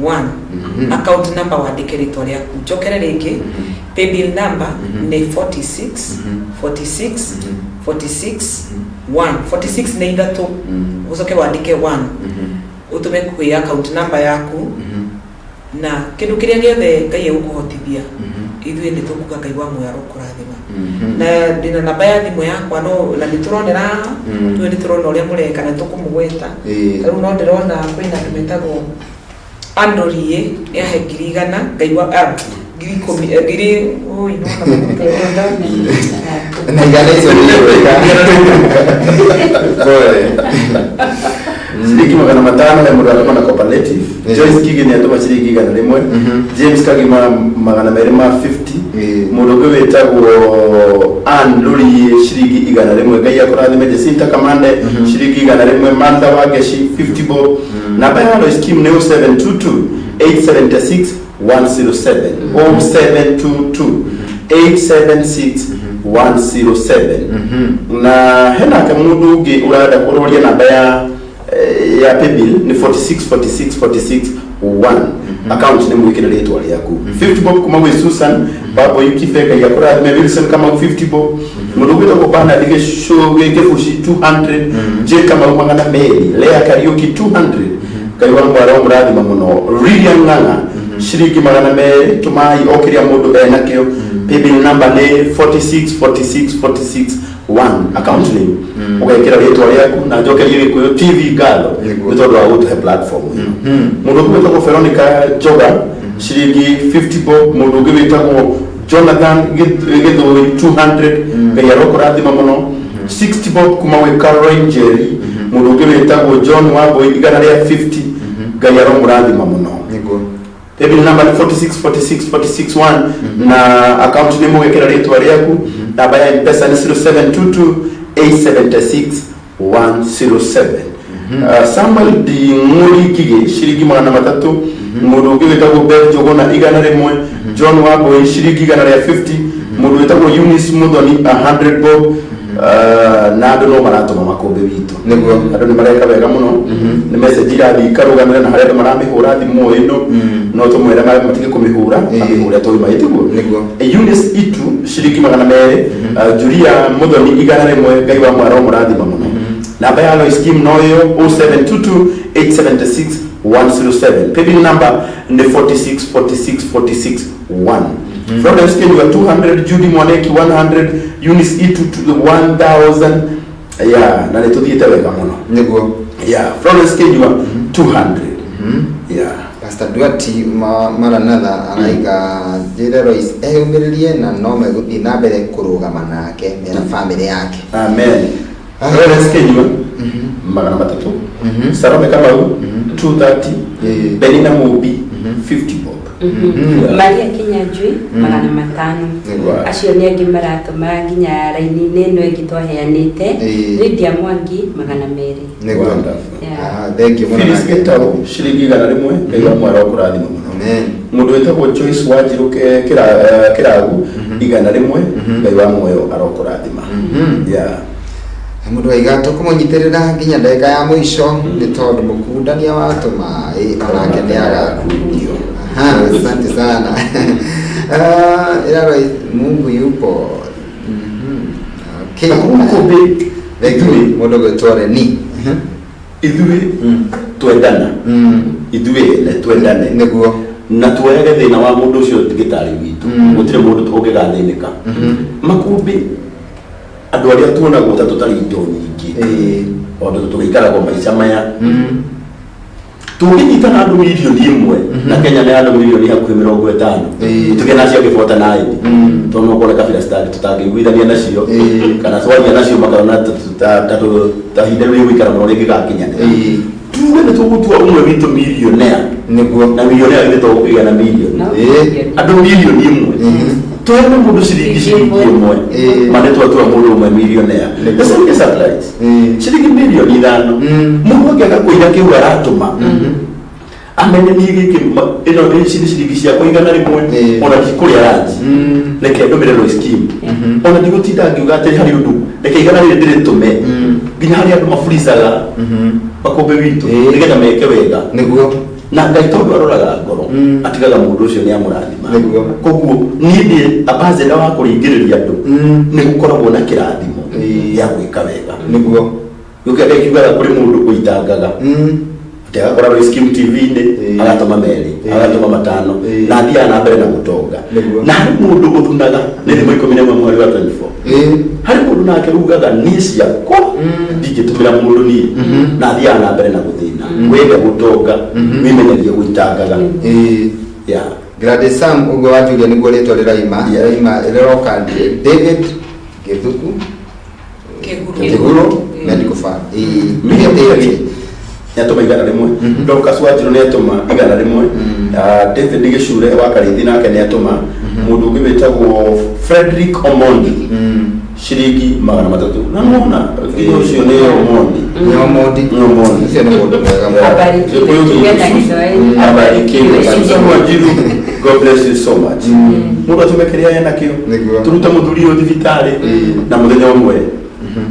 1. Account number wandĩke rĩtwa rĩaku. Njokere rĩngĩ. Paybill number nĩ 46 46 46 1. 46 nĩ ithatũ, ũcoke wandĩke 1, ũtũme kwĩ account number yaku, na kĩndũ kĩrĩa gĩothe Ngai egũkũhotithia, ithuĩ nĩ tũkuga Ngai wa muoyo arokũrathima. Na ndĩna namba ya thimũ yakwa, no na nĩ tũronera haha. Tuĩ nĩ tũrona ũrĩa mũreka na tũkũmũgweta. Rĩu no ndĩrona kwĩna andũ metagwo Andorie, nĩ ahe 100,000, Ngai wa 10,000, ngiri oi nona mũndũ. Na igana icio nĩ wega. Pole. Ciringi 500 he mũndũ atũma na cooperative. Joyce Kigi nĩ atũma ciringi 100. James Kagima 250. Mũndũ ũngĩ wĩtagwo Ann Lurie ciringi 100, Ngai akũrathime. Jacinta Kamande ciringi 100. Martha Wangeci 50 bob. Namba ya Lois Kim nĩ 0722 876 107, 0722 876 107. Na henake mũndũ ũngĩ ũrenda kũroria namba ya paybill nĩ 46 46 46 1, account nĩ mwĩkĩre rĩtwa rĩaku. 50 bob kuma gwĩ Susan Babo Yukife, Ngai akũrathime. Wilson Kamau 50 bob. Mũndũ ũgwĩtagwo Bernard Gĩbuci 200. J Kamau 200. Lea Kariuki 200, Ngai wa mwara mũrathima mũno. Lilian Ng'ang'a ciringi 200. Tũmai o kĩrĩa mũndũ enakĩo. Paybill number nĩ 46 46 46 1, account name ũgekĩra rĩtwa rĩaku. Na njokerie Gĩkũyũ TV ngatho nĩ tondũ wa gũtũhe platform ĩno. Mũndũ ũngĩ wĩtagwo Veronica Njoga ciringi 50 bob. Mũndũ ũngĩ wĩtagwo Jonathan Gĩthũi 200, Ngai arokũrathima mũno. 60 bob kuma gwĩ Caroline Njeri. Mũndũ ũngĩ wĩtagwo John Wambui 150, Ngai aromũrathima mũno. Paybill number nĩ 46 46 46 1, na account nĩ mũgekĩra rĩtwa rĩaku. Namba ya M-Pesa nĩ 0722 876 107. Samuel Nding'ũri Ngigĩ ciringi 300. Mũndũ ũngĩ wĩtagwo Beth Njũgũna 100. John Wambui ciringi 150. Mũndũ wĩtagwo Eunice Muthoni 100 bob. Na andũ no maratũma makũmbĩ witũ. Andũ nĩ mareka wega mũno. Nĩ message irathiĩ ikarũgamĩra, na harĩa andũ maramĩhũra thimũ o ĩno, no tũmwĩre matige kũmĩhũra, amĩhũre twauma ĩtiguo. Eunice Itu ciringi 200. Julia Muthoni 100, Ngai wa mwara mũrathima mũno. Namba ya Lois Kim no ĩyo, 0722 876 107. Paybill number nĩ 46 46 46 1. Florence Kenyua 200, Judy Mwaneki 100, Eunice Itu 1000. Yeah, na nĩ tũthiĩte wega mũno. Yeah, Florence Kenyua 200, yeah. Pastor Duarte Maranatha araiga njĩre Lois eyũmĩrĩrie na no megũthiĩ na mbere kũrũgama nake mena famĩlĩ yake. Amen. Florence Kenyua 300. Salome Kamau 230. Benina Mubi 50 bob. Maria Kinyanjui 500. Acio nĩ angĩ maratũma nginya raini-inĩ ĩno ĩngĩ twaheanĩte. Lydia Mwangi 200. Wonderful. Yeah. Ah, thank you mũno. Phyllis Nake. Gĩtaũ ciringi 100, Ngai wa mwara ũkũrathima mũno. Amen. Mũndũ wĩtagwo Joyce Wanjirũ Kĩragu 100, Ngai wa muoyo arokũrathima. Yeah. Na mũndũ aiga tũkũmũnyitĩrĩra nginya ndagĩka ya mũico nĩ tondũ mũkundania wa tũmaĩ onake nĩ agakundio. Aha, asante sana. Ah, ila Lois, Mungu yupo. Okay. Na kũu makũmbĩ Thank you. Mũndũ gwĩtwo Reni. Ithuĩ twendana, ithuĩ ene twendane na tuoyage thĩna wa mũndũ ũcio gĩtarĩ witũ. Gũtirĩ mũndũ ũngĩgathĩnĩka. Makũmbĩ, andũ arĩa tuonagwo ta tũtarĩ indo nyingĩ, tondũ tũgĩikaragwo maica maya, tũngĩnyitana andũ 1 million na Kenya nĩ andũ 50 million tũgĩe na acio angĩ 49, tondũ no kuone kabira tũtangĩiguithania nacio kana twaria nacio makona ta ihinda rĩu rĩgũikara mũno rĩngĩgakinyanĩra. Tuge nĩ tũgũtua ũmwe witũ millionaire, na millionaire githĩ to gũkĩgĩa na mirioni? No, Ĩĩ. Andũ 1 million tũheane mũndũ ciringi 1, ma nĩ twatua mũndũ ũmwe millionaire. The same case applies. Ciringi 5 million, mũndũ angĩaga kũiga kĩu aratũma, amenye niĩ gĩkĩ ĩno nĩ ici nĩ ciringi ciakwa 100, ona ndikũrĩa ranji, reke ndũmĩre Lois Kim, ona ndigũtinda ngiuga atĩ harĩ ũndũ, reke 100 rĩrĩ ndĩrĩtũme. Nginya harĩ andũ maburicaga makũmbĩ witũ nĩgetha meke wega. Na Ngai tondũ aroraga ngoro, atigaga mũndũ ũcio nĩ amũrathima. Koguo niĩ ndĩ ambassador wa kũringĩrĩria andũ, nĩ gũkoragwo na kĩrathimo gĩa gwĩka wega. Gĩũkĩra Ngai kiugaga kũrĩ mũndũ ũitangaga, atĩ agakora Royce Kim TV-inĩ, agatũma merĩ, agatũma matano, na athiaga na mbere na gũtonga. Na harĩ mũndũ ũthunaga, nĩ thimo 11 mũhari wa 24. Harĩ mũndũ nake ugaga niĩ ciakwa ndingĩtũmĩra mũndũ niĩ, na athiaga na mbere na gũthĩna. Wenda gũtonga, wĩmenyerie gũitangaga. Yeah. Gladys Sam ũguo wa Julia nĩguo rĩtwa rĩraima, rĩraima rĩroka David Gĩthuku Kĩguru. Kĩguru Medical Fund. Miriam Muthoni nĩatũma 100. Dorcas Wanjiru nĩatũma 100. David Gĩcure wa Karĩithi nake nĩatũma. Mũndũ ũngĩ wĩtagwo Frederick Omondi, ciringi 300. Na nĩwona nginya ũcio nĩ Omondi. Nĩ Omondi. Nĩ Omondi. Ũcio nĩ mũndũ mwega mũno. Abarikiwe, tuge na Gĩthwaĩri. Abarikiwe. Susan Wanjiru, God bless you so much. Mũndũ atũme kĩrĩa enakĩo. Tũrute mũthuri ũyũ thibitarĩ, na mũthenya ũmwe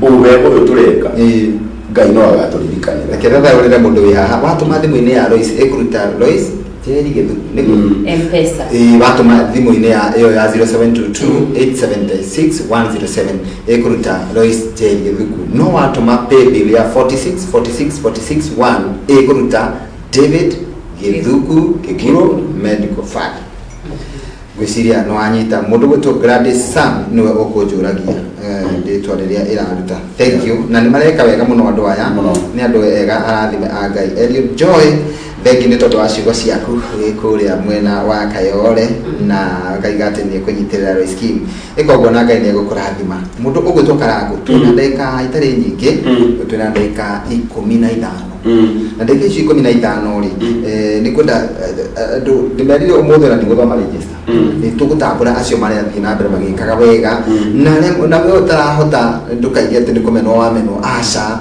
ũwega ũyũ tũreka, Ngai no agatũririkanĩra. Reke ndĩrathaũrĩre mũndũ wĩ haha watũma thimũ-inĩ ya Lois, ĩkũruta Lois Njeri Gĩthuku nĩguo. M-Pesa. Watũma thimũ-inĩ ya ĩyo ya 0722 876 107 ĩkũruta Lois Njeri Gĩthuku. No watũma paybill ya 46 46 46 1 ĩkũruta David Gĩthuku Kĩguru Medical Fund. Ngwĩciria nĩ wanyita. Mũndũ gwĩtwo Gladys Sam nĩwe ũkũnjũragia rĩtwa rĩrĩa ĩraruta. Thank you. Na nĩ mareka wega mũno andũ aya. Nĩ andũ ega arathime a Ngai. Eliud Joy, thank you nĩ tondũ wa ciugo ciaku wĩ kũrĩa mwena wa Kayole, na ngaiga atĩ nĩ ũkũnyitĩrĩra Royce Kim. Ĩka ũguo na Ngai nĩ egũkũrathima. Mũndũ ũgwĩtwo Karangũ, twĩna ndagĩka itarĩ nyingĩ, twĩna ndagĩka 15. Na ndagĩka icio 15 rĩ, nĩ kwenda andũ ndĩmerire ũmũthĩ na ndigũthoma register. Nĩ tũgũtambũra acio marathiĩ na mbere magĩkaga wega, na na we ũtarahota ndũkaige atĩ nĩ kũmenwo wamenwo, aca.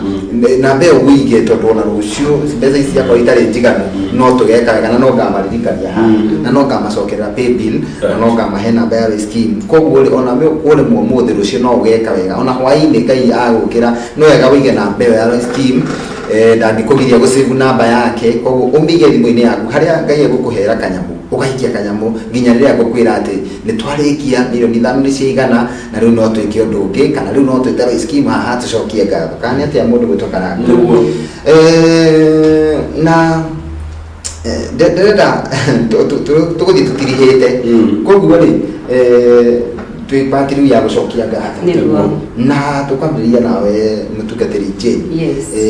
Namba ĩyo ũige tondũ ona rũciũ mbeca ici ciakorwo itarĩ njiganu, no tũgeka wega na no ngamaririkania haha, na no ngamacokerera paybill, na no ngamahe namba ya Royce Kim. Koguo rĩ, ona ũremwo ũmũthĩ, rũciũ no ũgeka wega. Ona hwaĩ-inĩ Ngai agũkĩra, no wega ũige namba ĩyo ya Royce Kim. Ndangĩkũgiria gũsave namba yake, koguo ũmĩige thimũ-inĩ yaku harĩa Ngai egũkũhera kanyamũ, ũgaikia kanyamũ nginya rĩrĩa ngũkwĩra atĩ nĩ twarĩkia mirioni 5 nĩ ciaigana, na rĩu no twĩke ũndũ ũngĩ, kana rĩu no twĩte Royce Kim haha tũcokie ngatho. Kana nĩ atĩa mũndũ gwĩtwo Karangũ? Na ndĩrenda tũgũthiĩ tũtirihĩte. Koguo rĩ, twĩ part rĩu ya gũcokia ngatho. Na tũkwambĩrĩria nawe mũtungatĩri Jane.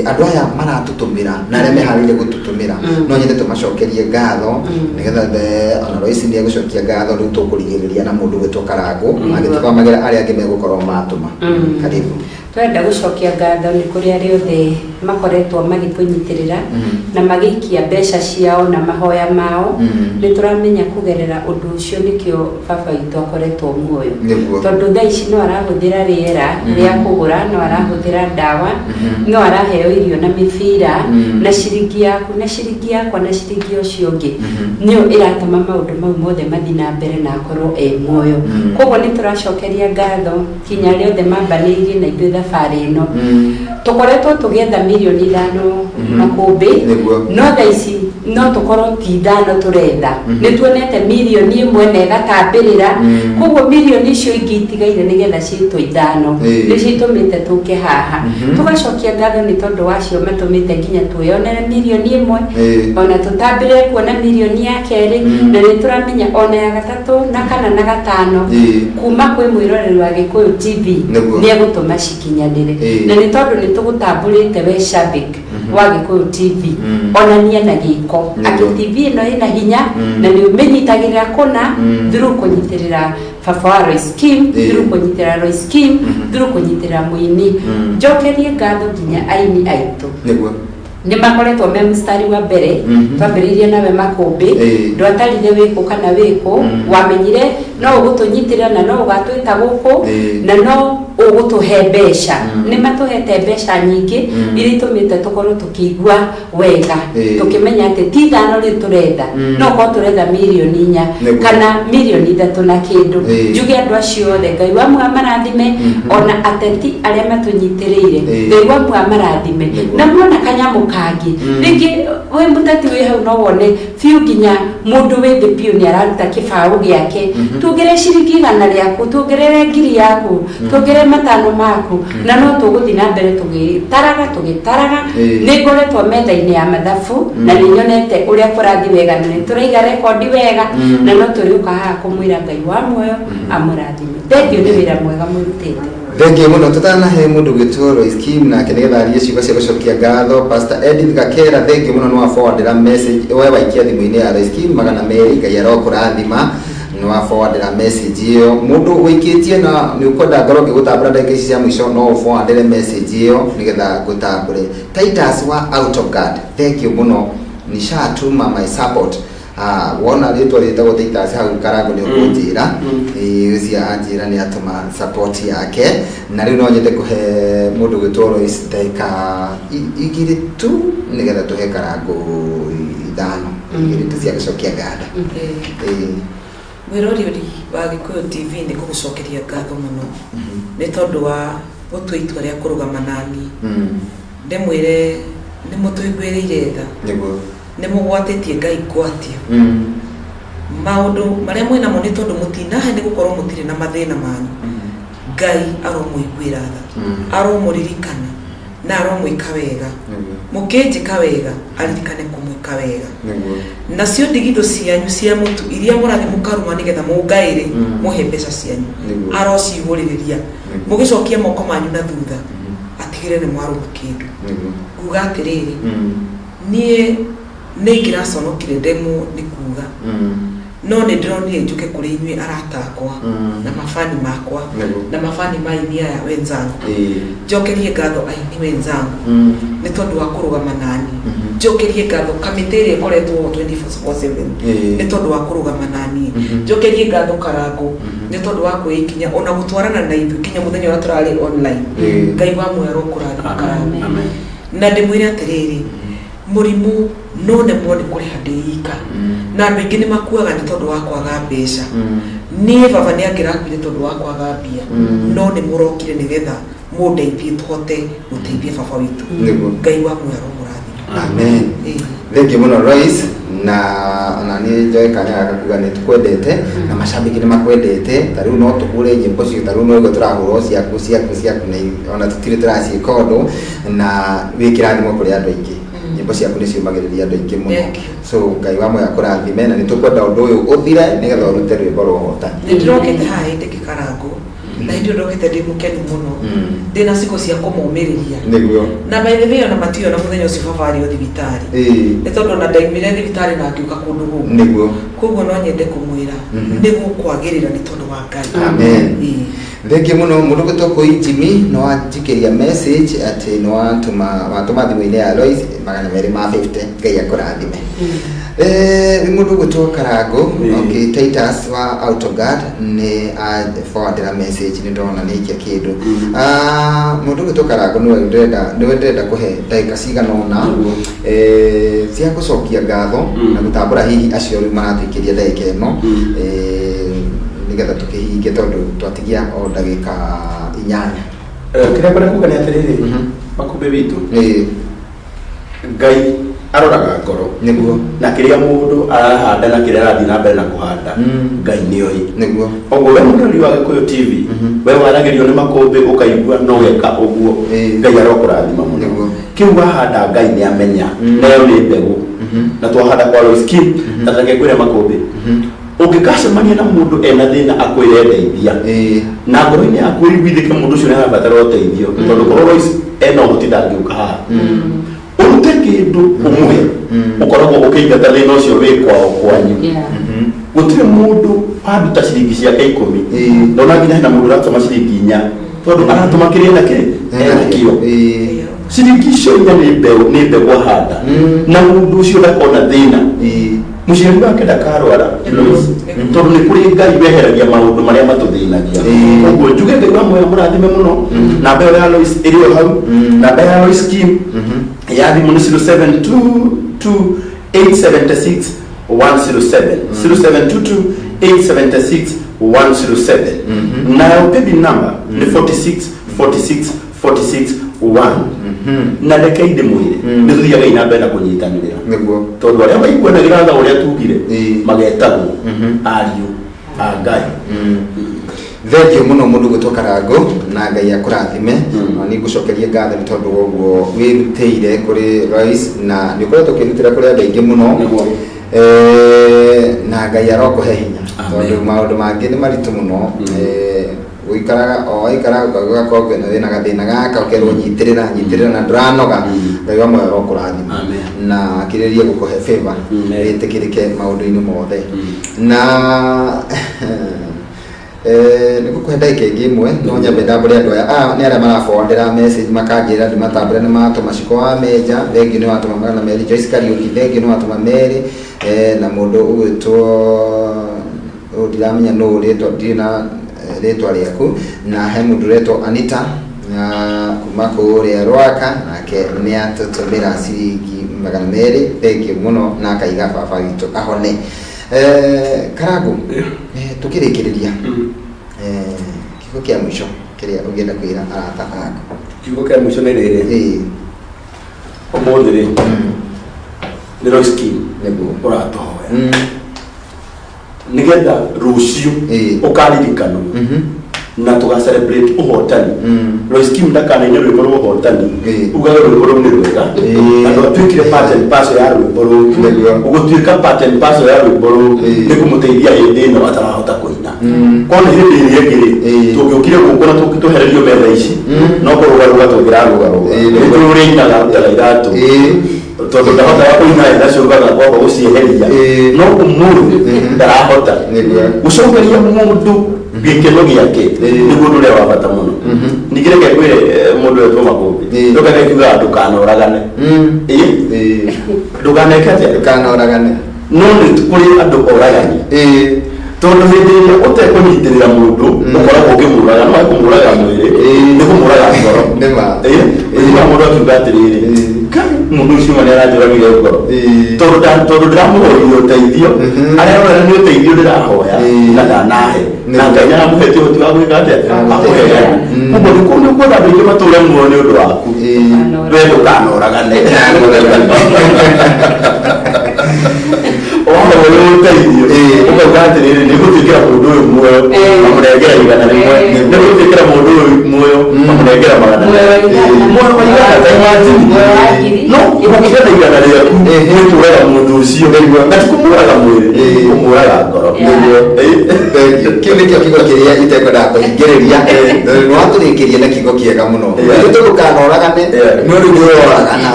Andũ aya maratũtũmĩra na arĩa meharĩirie gũtũtũmĩra, no nyende tũmacokerie ngatho, nĩgetha ona Lois nĩ egũcokia ngatho. Rĩu tũkũrigĩrĩria na mũndũ gwĩtwo Karangũ agĩtũthomagĩra arĩa angĩ megũkorwo matũma. Karibu. Twenda gũcokia ngatho nĩ kũrĩ arĩa othe makoretwo magĩtũnyitĩrĩra na magĩikia mbeca ciao na mahoya mao. Nĩ tũramenya kũgerera ũndũ ũcio nĩkĩo baba witũ akoretwo muoyo, tondũ thaa ici no arahũthĩra rĩera rĩa kũgũra, no arahũthĩra ndawa, no araheo irio na mĩbira, na ciringi yaku na ciringi yakwa na ciringi ũcio ũngĩ nĩyo ĩratũma maũndũ mau mothe mathiĩ na mbere na akorwo e muoyo. Koguo nĩ tũracokeria ngatho kinya arĩa othe mambanĩirie na ithuĩ thabarĩ ĩno. Tũkoretwo tũgĩetha mirioni 5, makũmbĩ, no thaa ici no tũkorwo ti 5 tũretha. Nĩ tuonete mirioni 1 na ĩgatambĩrĩra. Koguo mirioni icio ingĩ itigaire nĩgetha ciĩtwo 5, nĩcio itũmĩte tũke haha tũgacokia ngatho nĩ tondũ wacio matũmĩte nginya twĩyonere mirioni 1, ona tũtambĩrĩre kuona mirioni ya kerĩ, na nĩ tũramenya ona ya gatatũ na kana na gatano kuma kwĩ mwĩroreri wa Gĩkũyũ TV nĩ egũtũma cikinyanĩre. Na nĩ tondũ nĩ tũgũtambũrĩte we shabik wa Gĩkũyũ TV, onania na gĩko atĩ TV ĩno ĩna hinya na nĩ ũmĩnyitagĩrĩra kũna through kũnyitĩrĩra baba wa Royce Kim, through kũnyitĩrĩra Royce Kim, through kũnyitĩrĩra mũini. Njokerie ngatho nginya aini aitũ, nĩ makoretwo me mstari wa mbere. Twambĩrĩirie nawe makũmbĩ, ndwatarire wĩkũ kana wĩkũ, wamenyire No ũgũtũnyitĩrĩra na no ũgatwĩta gũkũ na no ũgũtũhe mbeca. Nĩ matũhete mbeca nyingĩ iria itũmĩte tũkorwo tũkĩigua wega, tũkĩmenya atĩ ti ithano rĩu tũretha, no korwo tũretha mirioni 4 kana mirioni 3 na kĩndũ. Njuge andũ acio othe Ngai wa muoyo amarathime, ona ateti arĩa matũnyitĩrĩire, Ngai wa muoyo amarathime. Na muona kanyamũ kangĩ, rĩngĩ wĩ mũteti wĩ hau no wone biũ nginya mũndũ wĩ thĩ biũ nĩ araruta kĩbaũ gĩake. Tuongerere ciringi 100 rĩaku, tuongerere 1,000 yaku, tuongerere 5 maku, na no tũgũthiĩ na mbere tũgĩtaraga tũgĩtaraga. Nĩ ngoretwo metha-inĩ ya mathabu na nĩ nyonete ũrĩa kũrathiĩ wega, na nĩ tũraiga rekondi wega, na no tũrĩũka haha kũmwĩra Ngai wa muoyo amũrathime. Thengiũ nĩ wĩra mwega mũrutĩte. Thengiũ mũno. Tũtanahe mũndũ gwĩtwo Lois Kim nake nĩgetha arie ciugo cia gũcokia ngatho, Pastor Edith Gakera, thengiũ mũno nĩ wa forwardĩra message we waikia thimũ-inĩ ya Lois Kim 200. Ngai arokũrathima nĩ wa forwardĩra message ĩyo. Mũndũ ũikĩtie na nĩ ũkwenda ngorwo ngĩgũtambũra ndagĩka ici cia mũico, no ũforwardĩre message ĩyo nĩgetha ngũtambũre. Titus wa Out of Guard, thengiũ mũno, nishatuma my support. Ah, wona rĩtwa rĩtagwo Titus hau Karango nĩ ũkũnjĩra. Ĩĩ, ũcio anjĩra nĩ atũma support yake. Na rĩu no nyende kũhe mũndũ gwĩtwo Lois ndagĩka 2 tu nĩgetha tũhe Karango 5, 2 tu cia gũcokia ngatho. Ĩĩ. Mwĩrori wa Gĩkũyũ TV, nĩ ngũgũcokeria ngatho mũno nĩ tondũ wa gũtua itua rĩa kũrũgama nani. Ndĩmwĩre nĩ mũtũiguĩrĩire tha, nĩ mũgwatĩtie Ngai ngwatio. Maũndũ marĩa mwĩnamo nĩ tondũ mũtinahe nĩ gũkorwo mũtirĩ na mathĩna manyu. Ngai aromũiguĩra tha, aromũririkana na aromwĩka wega. Mũkĩnjĩka wega, aririkane kũmwĩka wega. Nacio ndigithũ cianyu cia mũtu iria mũrathiĩ mũkaruma nĩgetha mũngaĩre, mũhe mbeca cianyu, arocihũrĩrĩria. Mũgĩcokia moko manyu na thutha, atigĩre nĩ mwarũma kĩndũ. Nguga atĩrĩrĩ, niĩ nĩ ingĩraconokire ndemwo nĩ kuga, no nĩ ndĩronire njũke kũrĩ inyuĩ arata akwa na mabani makwa na mabani ma aini aya wenzangu. Njokerie ngatho aini wenzangu nĩ tondũ wa kũrũgama nani. Njokerie ngatho kamĩtĩ ĩrĩa ĩkoretwo ho 24/7 nĩ tondũ wa kũrũgama nani. Njokerie ngatho Karango nĩ tondũ wa kuoya ikinya ona gũtwarana na ithuĩ kinya mũthenya ũrĩa tũrarĩ online. Ngai wa muoyo arokũrathima, Karango. Amen. Na ndĩmwĩre atĩrĩrĩ, mũrimũ no nemwo nĩ kũrĩha ndĩ ika, na andũ aingĩ nĩ makuaga nĩ tondũ wa kwaga mbeca. Niĩ baba nĩ angĩrakuire tondũ wa kwaga mbia, no nĩ mũrokire nĩgetha mũndeithie tũhote gũteithia baba witũ. Ngai wa muoyo aromũrathima. Amen. Thengiũ mũno, Lois, na ona niĩ njoe kanya gaka kuga nĩ tũkwendete na macambĩki nĩ makwendete. Ta rĩu no tũhũre nyĩmbo cio, ta rĩu no ũguo tũrahũra o ciaku ciaku ciaku, na ona tũtirĩ tũraciĩka ũndũ, na wĩ kĩrathimo kũrĩ andũ aingĩ. Nyĩmbo ciaku nĩ ciũmagĩrĩria andũ aingĩ mũno. Thank you. So Ngai wa muoyo akũrathime, na nĩ tũkwenda ũndũ ũyũ ũthire nĩgetha ũrute rwĩmbo rwa ũhotani. Nĩ ndĩrokĩte haha hĩndĩ ĩngĩ, Karangũ, na hĩndĩ ĩyo ndokĩte ndĩ mũkenu mũno, ndĩna ciugo cia kũmomĩrĩria. Na by the way, ona matiũĩ ona mũthenya ũcio baba arĩ o thibitarĩ, nĩ tondũ ona ndaimire thibitarĩ na ngĩũka kũndũ gũkũ. Koguo no nyende kũmwĩra nĩ gũkwagĩrĩra nĩ tondũ wa Ngai. Amen. Thengiũ mũno. Mũndũ gwĩtwo Kũi Jimmy nĩ wanjikĩria message atĩ nĩ watũma watũma thimũ-inĩ ya Lois 250. Ngai akũrathime. Mũndũ gwĩtwo Karango. Okay, Titus wa Autoguard nĩ forwardĩra message, nĩ ndona nĩ aikia kĩndũ. Ah, mũndũ gwĩtwo Karango nĩwe ndĩrenda kũhe ndagĩka cigana ũna cia gũcokia ngatho na gũtambũra hihi acio rĩu maratũikĩria ndagĩka ĩno, nĩgetha tũkĩhinge tondũ twatigia o ndagĩka 8. Kĩrĩa ngwenda kuga nĩ atĩrĩrĩ, Makũmbĩ witũ, Ngai aroraga ngoro na kĩrĩa mũndũ arahanda na kĩrĩa arathiĩ na mbere na kũhanda, Ngai nĩoĩ. Ũguo we mũrori wa Gĩkũyũ TV, we waragĩrio nĩ makũmbĩ ũkaigua no weka ũguo, Ngai arokũrathima mũno. Kĩu wahanda Ngai nĩ amenya, nayo nĩ mbegũ na twahanda kwa Lois Kim. Na reke ngwĩre Makũmbĩ, ũngĩkacemania na mũndũ ena thĩna akwĩre ndeithia, na ngoro-inĩ yaku ũiguithĩke mũndũ ũcio nĩ arabatara ũteithio, tondũ korwo Lois ena ũhoti ndangĩũka haha, ũrute kĩndũ ũmũhe, ũkoragwo ũkĩingata thĩna ũcio wĩ kwao kwanyu. Gũtirĩ mũndũ waruta ciringi ciake 10. Ndona nginya hena mũndũ ũratũma ciringi 4, tondũ aratũma kĩrĩa ena kĩ enakĩo. Ciringi icio 4 nĩ mbeũ, nĩ mbegũ ahanda, na mũndũ ũcio ndakona thĩna. Mũciari wake ndakarwara, Lois, tondũ nĩ kũrĩ Ngai weheragia maũndũ marĩa matũthĩnagia. Koguo njuge Ngai wa muoyo mũrathime mũno. Namba ĩyo ya Lois ĩrĩ o hau. Namba ya Lois Kim ya thimũ nĩ 0722 876 107, 0722 876 107. Nayo paybill number nĩ 46 46 46 1. Na reke ndĩmwĩre, nĩ tũthiaga na mbere na kũnyitanĩrĩra, tondũ arĩa maiguanagĩra tha ũrĩa tugire magetagwo ariũ a Ngai. Thengiũ mũno mũndũ gwĩtwo Karangũ, na Ngai akũrathime. Na nĩ ngũcokerie ngatho nĩ tondũ wa ũguo wĩrutĩire kũrĩ Lois, na nĩ ũkoretwo ũkĩrutĩra kũrĩ andũ aingĩ mũno. Na Ngai arokũhe hinya, tondũ maũndũ mangĩ nĩ maritũ mũno. Ũikaraga o waikara ũgakorwo wĩna gathĩna gaka, ũkerwo nyitĩrĩra, nyitĩrĩra, na ndũranoga. Ngai wa muoyo arokũrathima na akĩrĩrie gũkũhe favor, wĩtĩkĩrĩke maũndũ-inĩ mothe. Na nĩ ngũkũhe ndagĩka ĩngĩ ĩmwe, no nyambe ndambũre andũ aya. Aya nĩ arĩa maraforwardĩra message makanjĩra ndĩmatambũre. Nĩ matũma Ciko wa Menja, thengiũ nĩ watũma 200. Joyce Kariũki, thengiũ nĩ watũma 2. Na mũndũ ũgwĩtwo ũyũ ndiramenya nũ rĩtwa, ndirĩ na rĩtwa rĩaku. Na he mũndũ ũretwo Anita na kuma kũrĩa Rwaka, nake nĩ atũtũmĩra ciringi 200, thengiũ mũno, na akaiga baba witũ ahone. Karangũ, tũkĩrĩkĩrĩria, kiugo kĩa mũico kĩrĩa ũngĩenda kwĩra arata aku? Kiugo kĩa mũico nĩ rĩrĩ: ũmũthĩ rĩ, nĩ Lois Kim ũratũhoya nĩgetha rũciũ ũkaririkanwo na tũga celebrate ũhotani. Lois Kim ndakanaine rwĩmbo rwa ũhotani, ugage rwĩmbo rũu nĩ rwega, na ndwatuĩkire part and parcel ya rwĩmbo rũu. Ũgũtuĩka part and parcel ya rwĩmbo rũu nĩ kũmũteithia hĩndĩ ĩno atarahota kũina. Korwo nĩ hĩndĩ ĩrĩa ĩngĩ rĩ, tũngĩũkire gũkũ na tũhererio metha ici, no kũrũgarũga tũngĩrarũgarũga. Nĩ tũrĩ ũrĩa ainaga arutaga iratũ, tondũ ndahotaga kũina ĩgacũngaga kwamba gũcieheria, no ũmũthĩ ndarahota. Gũcokeria mũndũ gĩkeno gĩake nĩguo ũndũ ũrĩa wa bata mũno. Ningĩ reke ngwĩre, mũndũ wetwo Makũmbĩ, ndũkane kiugaga ndũkanoragane. Ndũkaneke atĩa? Ndũkanoragane. No nĩ kũrĩ andũ oragani, tondũ hĩndĩ ĩrĩa ũtekũnyitĩrĩra mũndũ, ũkoragwo ũkĩmũraga. No kũmũraga mwĩrĩ, nĩ kũmũraga ngoro. Nĩ ma. Ũiguaga mũndũ akiuga atĩrĩrĩ, "Kai, mũndũ ũcio ma nĩ aranjũragire ngoro, tondũ ndĩramũhoire ũteithio, arĩa arora nĩ ũteithio ndĩrahoya na ndanahe, na Ngai nĩaramũhete ũhoti wa gwĩka atĩa? Wa kũheana." Ũguo nĩ nĩ kuona andũ aingĩ matũre muoyo nĩ ũndũ waku. We ndũkanoragane. Wahoya ũteithio, ũkauga atĩrĩrĩ, nĩ ngũtuĩkĩra mũndũ ũyũ muoyo, ngamũnengera 100, nĩ ngũtuĩkĩra mũndũ ũyũ muoyo, ngamũnengera magana Muoyo wa 100. Muoyo wa 100, ta imagine. Muoyo wa 1000. No ũgakĩra na 100 rĩaku, nĩ kũraga mũndũ ũcio, na ti kũmũraga mwĩrĩ, kũmũraga ngoro. Thank you. Kĩu nĩkĩo kiugo kĩrĩa itekwendaga kũhingĩrĩria. Nĩ watũrĩkĩria na kiugo kĩega mũno. Ithuĩ tũndũkanoragane, no rĩu nĩ ũroragana.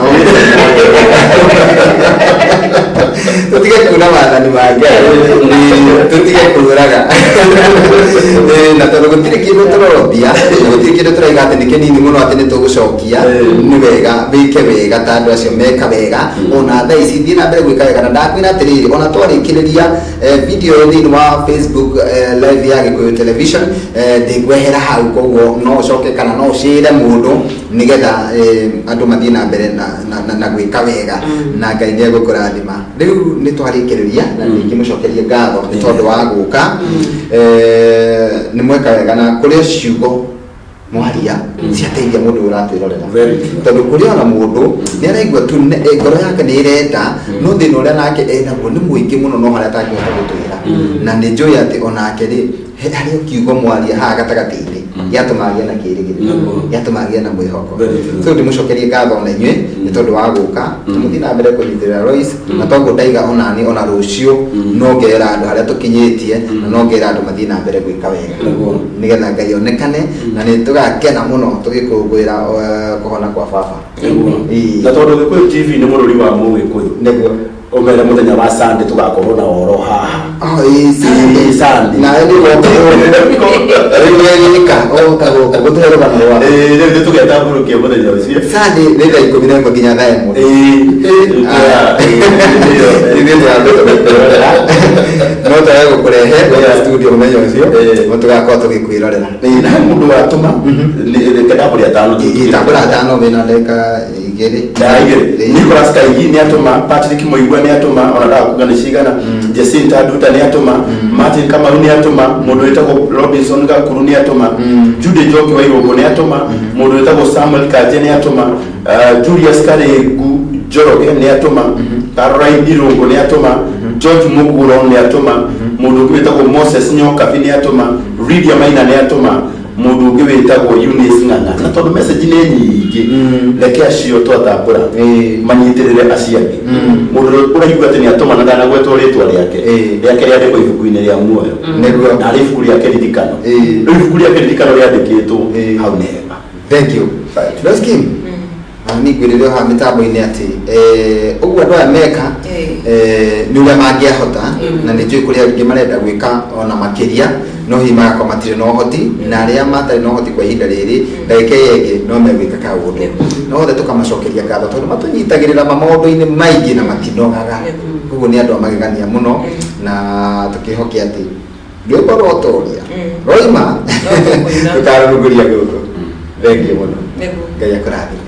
Tũtige kuna maathani ma Ngai, tũtige kũraga. Na tondũ gũtirĩ kĩndũ tũrombia, gũtirĩ kĩndũ tũraiga atĩ nĩ kĩnini mũno atĩ nĩ tũgũcokia, nĩ wega wĩke wega ta andũ acio meka wega. Ona thaa ici thiĩ na mbere gwĩka wega, na ndakwĩra atĩrĩrĩ, ona twarĩkĩrĩria video ĩyo thĩinĩ wa Facebook live ya Gĩkũyũ Television, ndĩngwehera hau, koguo no ũcoke kana no ũcĩre mũndũ nĩgetha andũ mathiĩ na mbere na gwĩka wega, na Ngai nĩ egũkũrathima. Rĩu nĩ twarĩkĩrĩria, na ningĩmũcokerie ngatho nĩ tondũ wa gũka. Nĩ mweka wega, na kũrĩ o ciugo mwaria ciateithia mũndũ ũyũ ũratwĩrorera. Very true. Tondũ kũrĩ ona mũndũ nĩ araigua tu ngoro yake nĩ ĩrenda, no thĩna ũrĩa nake enaguo nĩ mũingĩ mũno, no harĩa atangĩhota gũtwĩra. Na nĩ njũĩ atĩ onake rĩ, harĩ o kiugo mwaria haha gatagatĩ-inĩ gĩatũma agĩe na kĩĩrĩgĩrĩro, gĩatũma agĩe na mwĩhoko. Very true. So ndĩmũcokerie ngatho ona inyuĩ nĩ tondũ wa gũka. Tũmũthiĩ na mbere kũnyitĩrĩra Lois, na toguo ndaiga onani ona rũciũ no ngera andũ harĩa tũkinyĩtie, na no ngera andũ mathiĩ na mbere gwĩka wega, nĩgetha Ngai onekane, na nĩ tũgakena mũno tũgĩkũngũĩra kũhona kwa baba. Na tondũ Gĩkũyũ TV nĩ mũrũri wa Mũgĩkũyũ. Ũmere mũthenya wa Sunday tũgakorwo na oro haha. Oh, ĩĩ, Sunday. Ĩĩ, Sunday. Nawe nĩ woka rĩu wegĩka oka gũkũ gũtũhe rũgano rwaku. Ĩĩ, rĩu nĩ tũgetambũrũkia mũthenya ũcio. Sunday nĩ thaa 11 nginya thaa 1. Ĩĩ, Ithuĩ tũgambĩte gũkwĩrorera no twage gũkũrehe gũkũ studio mũthenya ũcio, no tũgakorwo tũgĩkwĩrorera. Ĩĩ, na he mũndũ watũma, reke ndambũre atano tu. Tambũra atano, wĩna ndagĩka 2. Ndaigĩrĩ. Nicholas Kaigi nĩ atũma, Patrick Mũigua nĩ atũma, ona ndaga kuga nĩ cigana. Jacinta Nduta nĩ atũma, Martin Kamau nĩ atũma, mũndũ wĩtagwo Robinson Gakuru nĩ atũma, Jude Njoki wa Irũngũ nĩ atũma, mũndũ wĩtagwo Samuel Kanje nĩ atũma, Julius Karengu Njoroge nĩ atũma, Caroline Irũngũ nĩ atũma, George Muguro nĩ atũma, mũndũ ũngĩ wĩtagwo Moses Nyokabi nĩ atũma, Lydia Maina nĩ atũma, mũndũ ũngĩ wĩtagwo Eunice Ng'ang'a. Na tondũ message nĩ nyingĩ, reke acio twatambũra manyitĩrĩre acio angĩ. Mũndũ ũrĩa ũraigua atĩ nĩ atũma na ndanagwetwo rĩtwa rĩake, rĩake rĩandĩkwo ibuku-inĩ rĩa muoyo, na harĩ ibuku rĩa kĩririkano. Rĩu ibuku rĩa kĩririkano rĩandĩkĩtwo hau nĩ hega. Thank you. Rose Kim, na nĩ ngwĩrĩre haha mĩtambo-inĩ atĩ ũguo andũ aya meka nĩ ũrĩa mangĩahota, na nĩ njũĩ kũrĩ angĩ marenda gwĩka ona makĩria, no hihi magakorwo matirĩ na ũhoti, na arĩa matarĩ na ũhoti kwa ihinda rĩrĩ, ndagĩka ĩyo ĩngĩ no megwĩka kaũndũ. No othe tũkamacokeria ngatho tondũ matũnyitagĩrĩra ma maũndũ-inĩ maingĩ na matinogaga. Koguo nĩ andũ a magegania mũno, na tũkĩhoke atĩ rwĩmbo rwotoria roima tũkarũrũngũria gũkũ. Thengiũ mũno. Ngai akũrathime.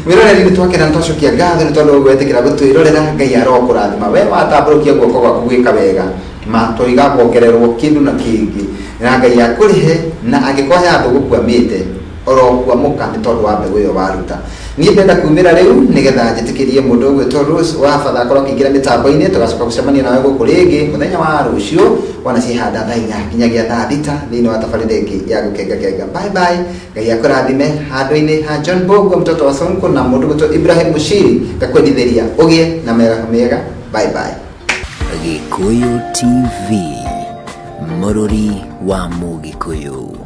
Mwĩroreri, nĩ twakena, nĩ twacokia ngatho nĩ tondũ gwetĩkĩra gũtwĩrorera. Ngai arokũrathima we watambũrũkia guoko gwaku gwĩka wega, ma tũiga kuongererwo kĩndũ na kĩngĩ, na Ngai akũrĩhe, na angĩkorwo he handũ gũkwamĩte orokwamũka nĩ tondũ wa mbegũ ĩyo waruta. Niĩ ndenda kumĩra rĩu nĩgetha njĩtĩkĩrie mũndũ ũgwĩtwo Rose wa batha akorwo akĩingĩra mĩtambo-inĩ. Tũgacoka gũcemania nawe gũkũ rĩngĩ mũthenya wa rũciũ wana ciĩhanda thaa 4 nginyagia thaa 6 thĩinĩ wa tabarĩra ĩngĩ ya gũkengakenga. Bye bye, Ngai akũrathime. Handũ-inĩ ha John Bogo, mtoto wa Sonko, na mũndũ ũgwĩtwo Ibrahim Mushiri, ngakwendithĩria ũgĩe na mĩaraho mĩega. Bye bye. Gĩkũyũ TV, mũrũri wa Mũgĩkũyũ.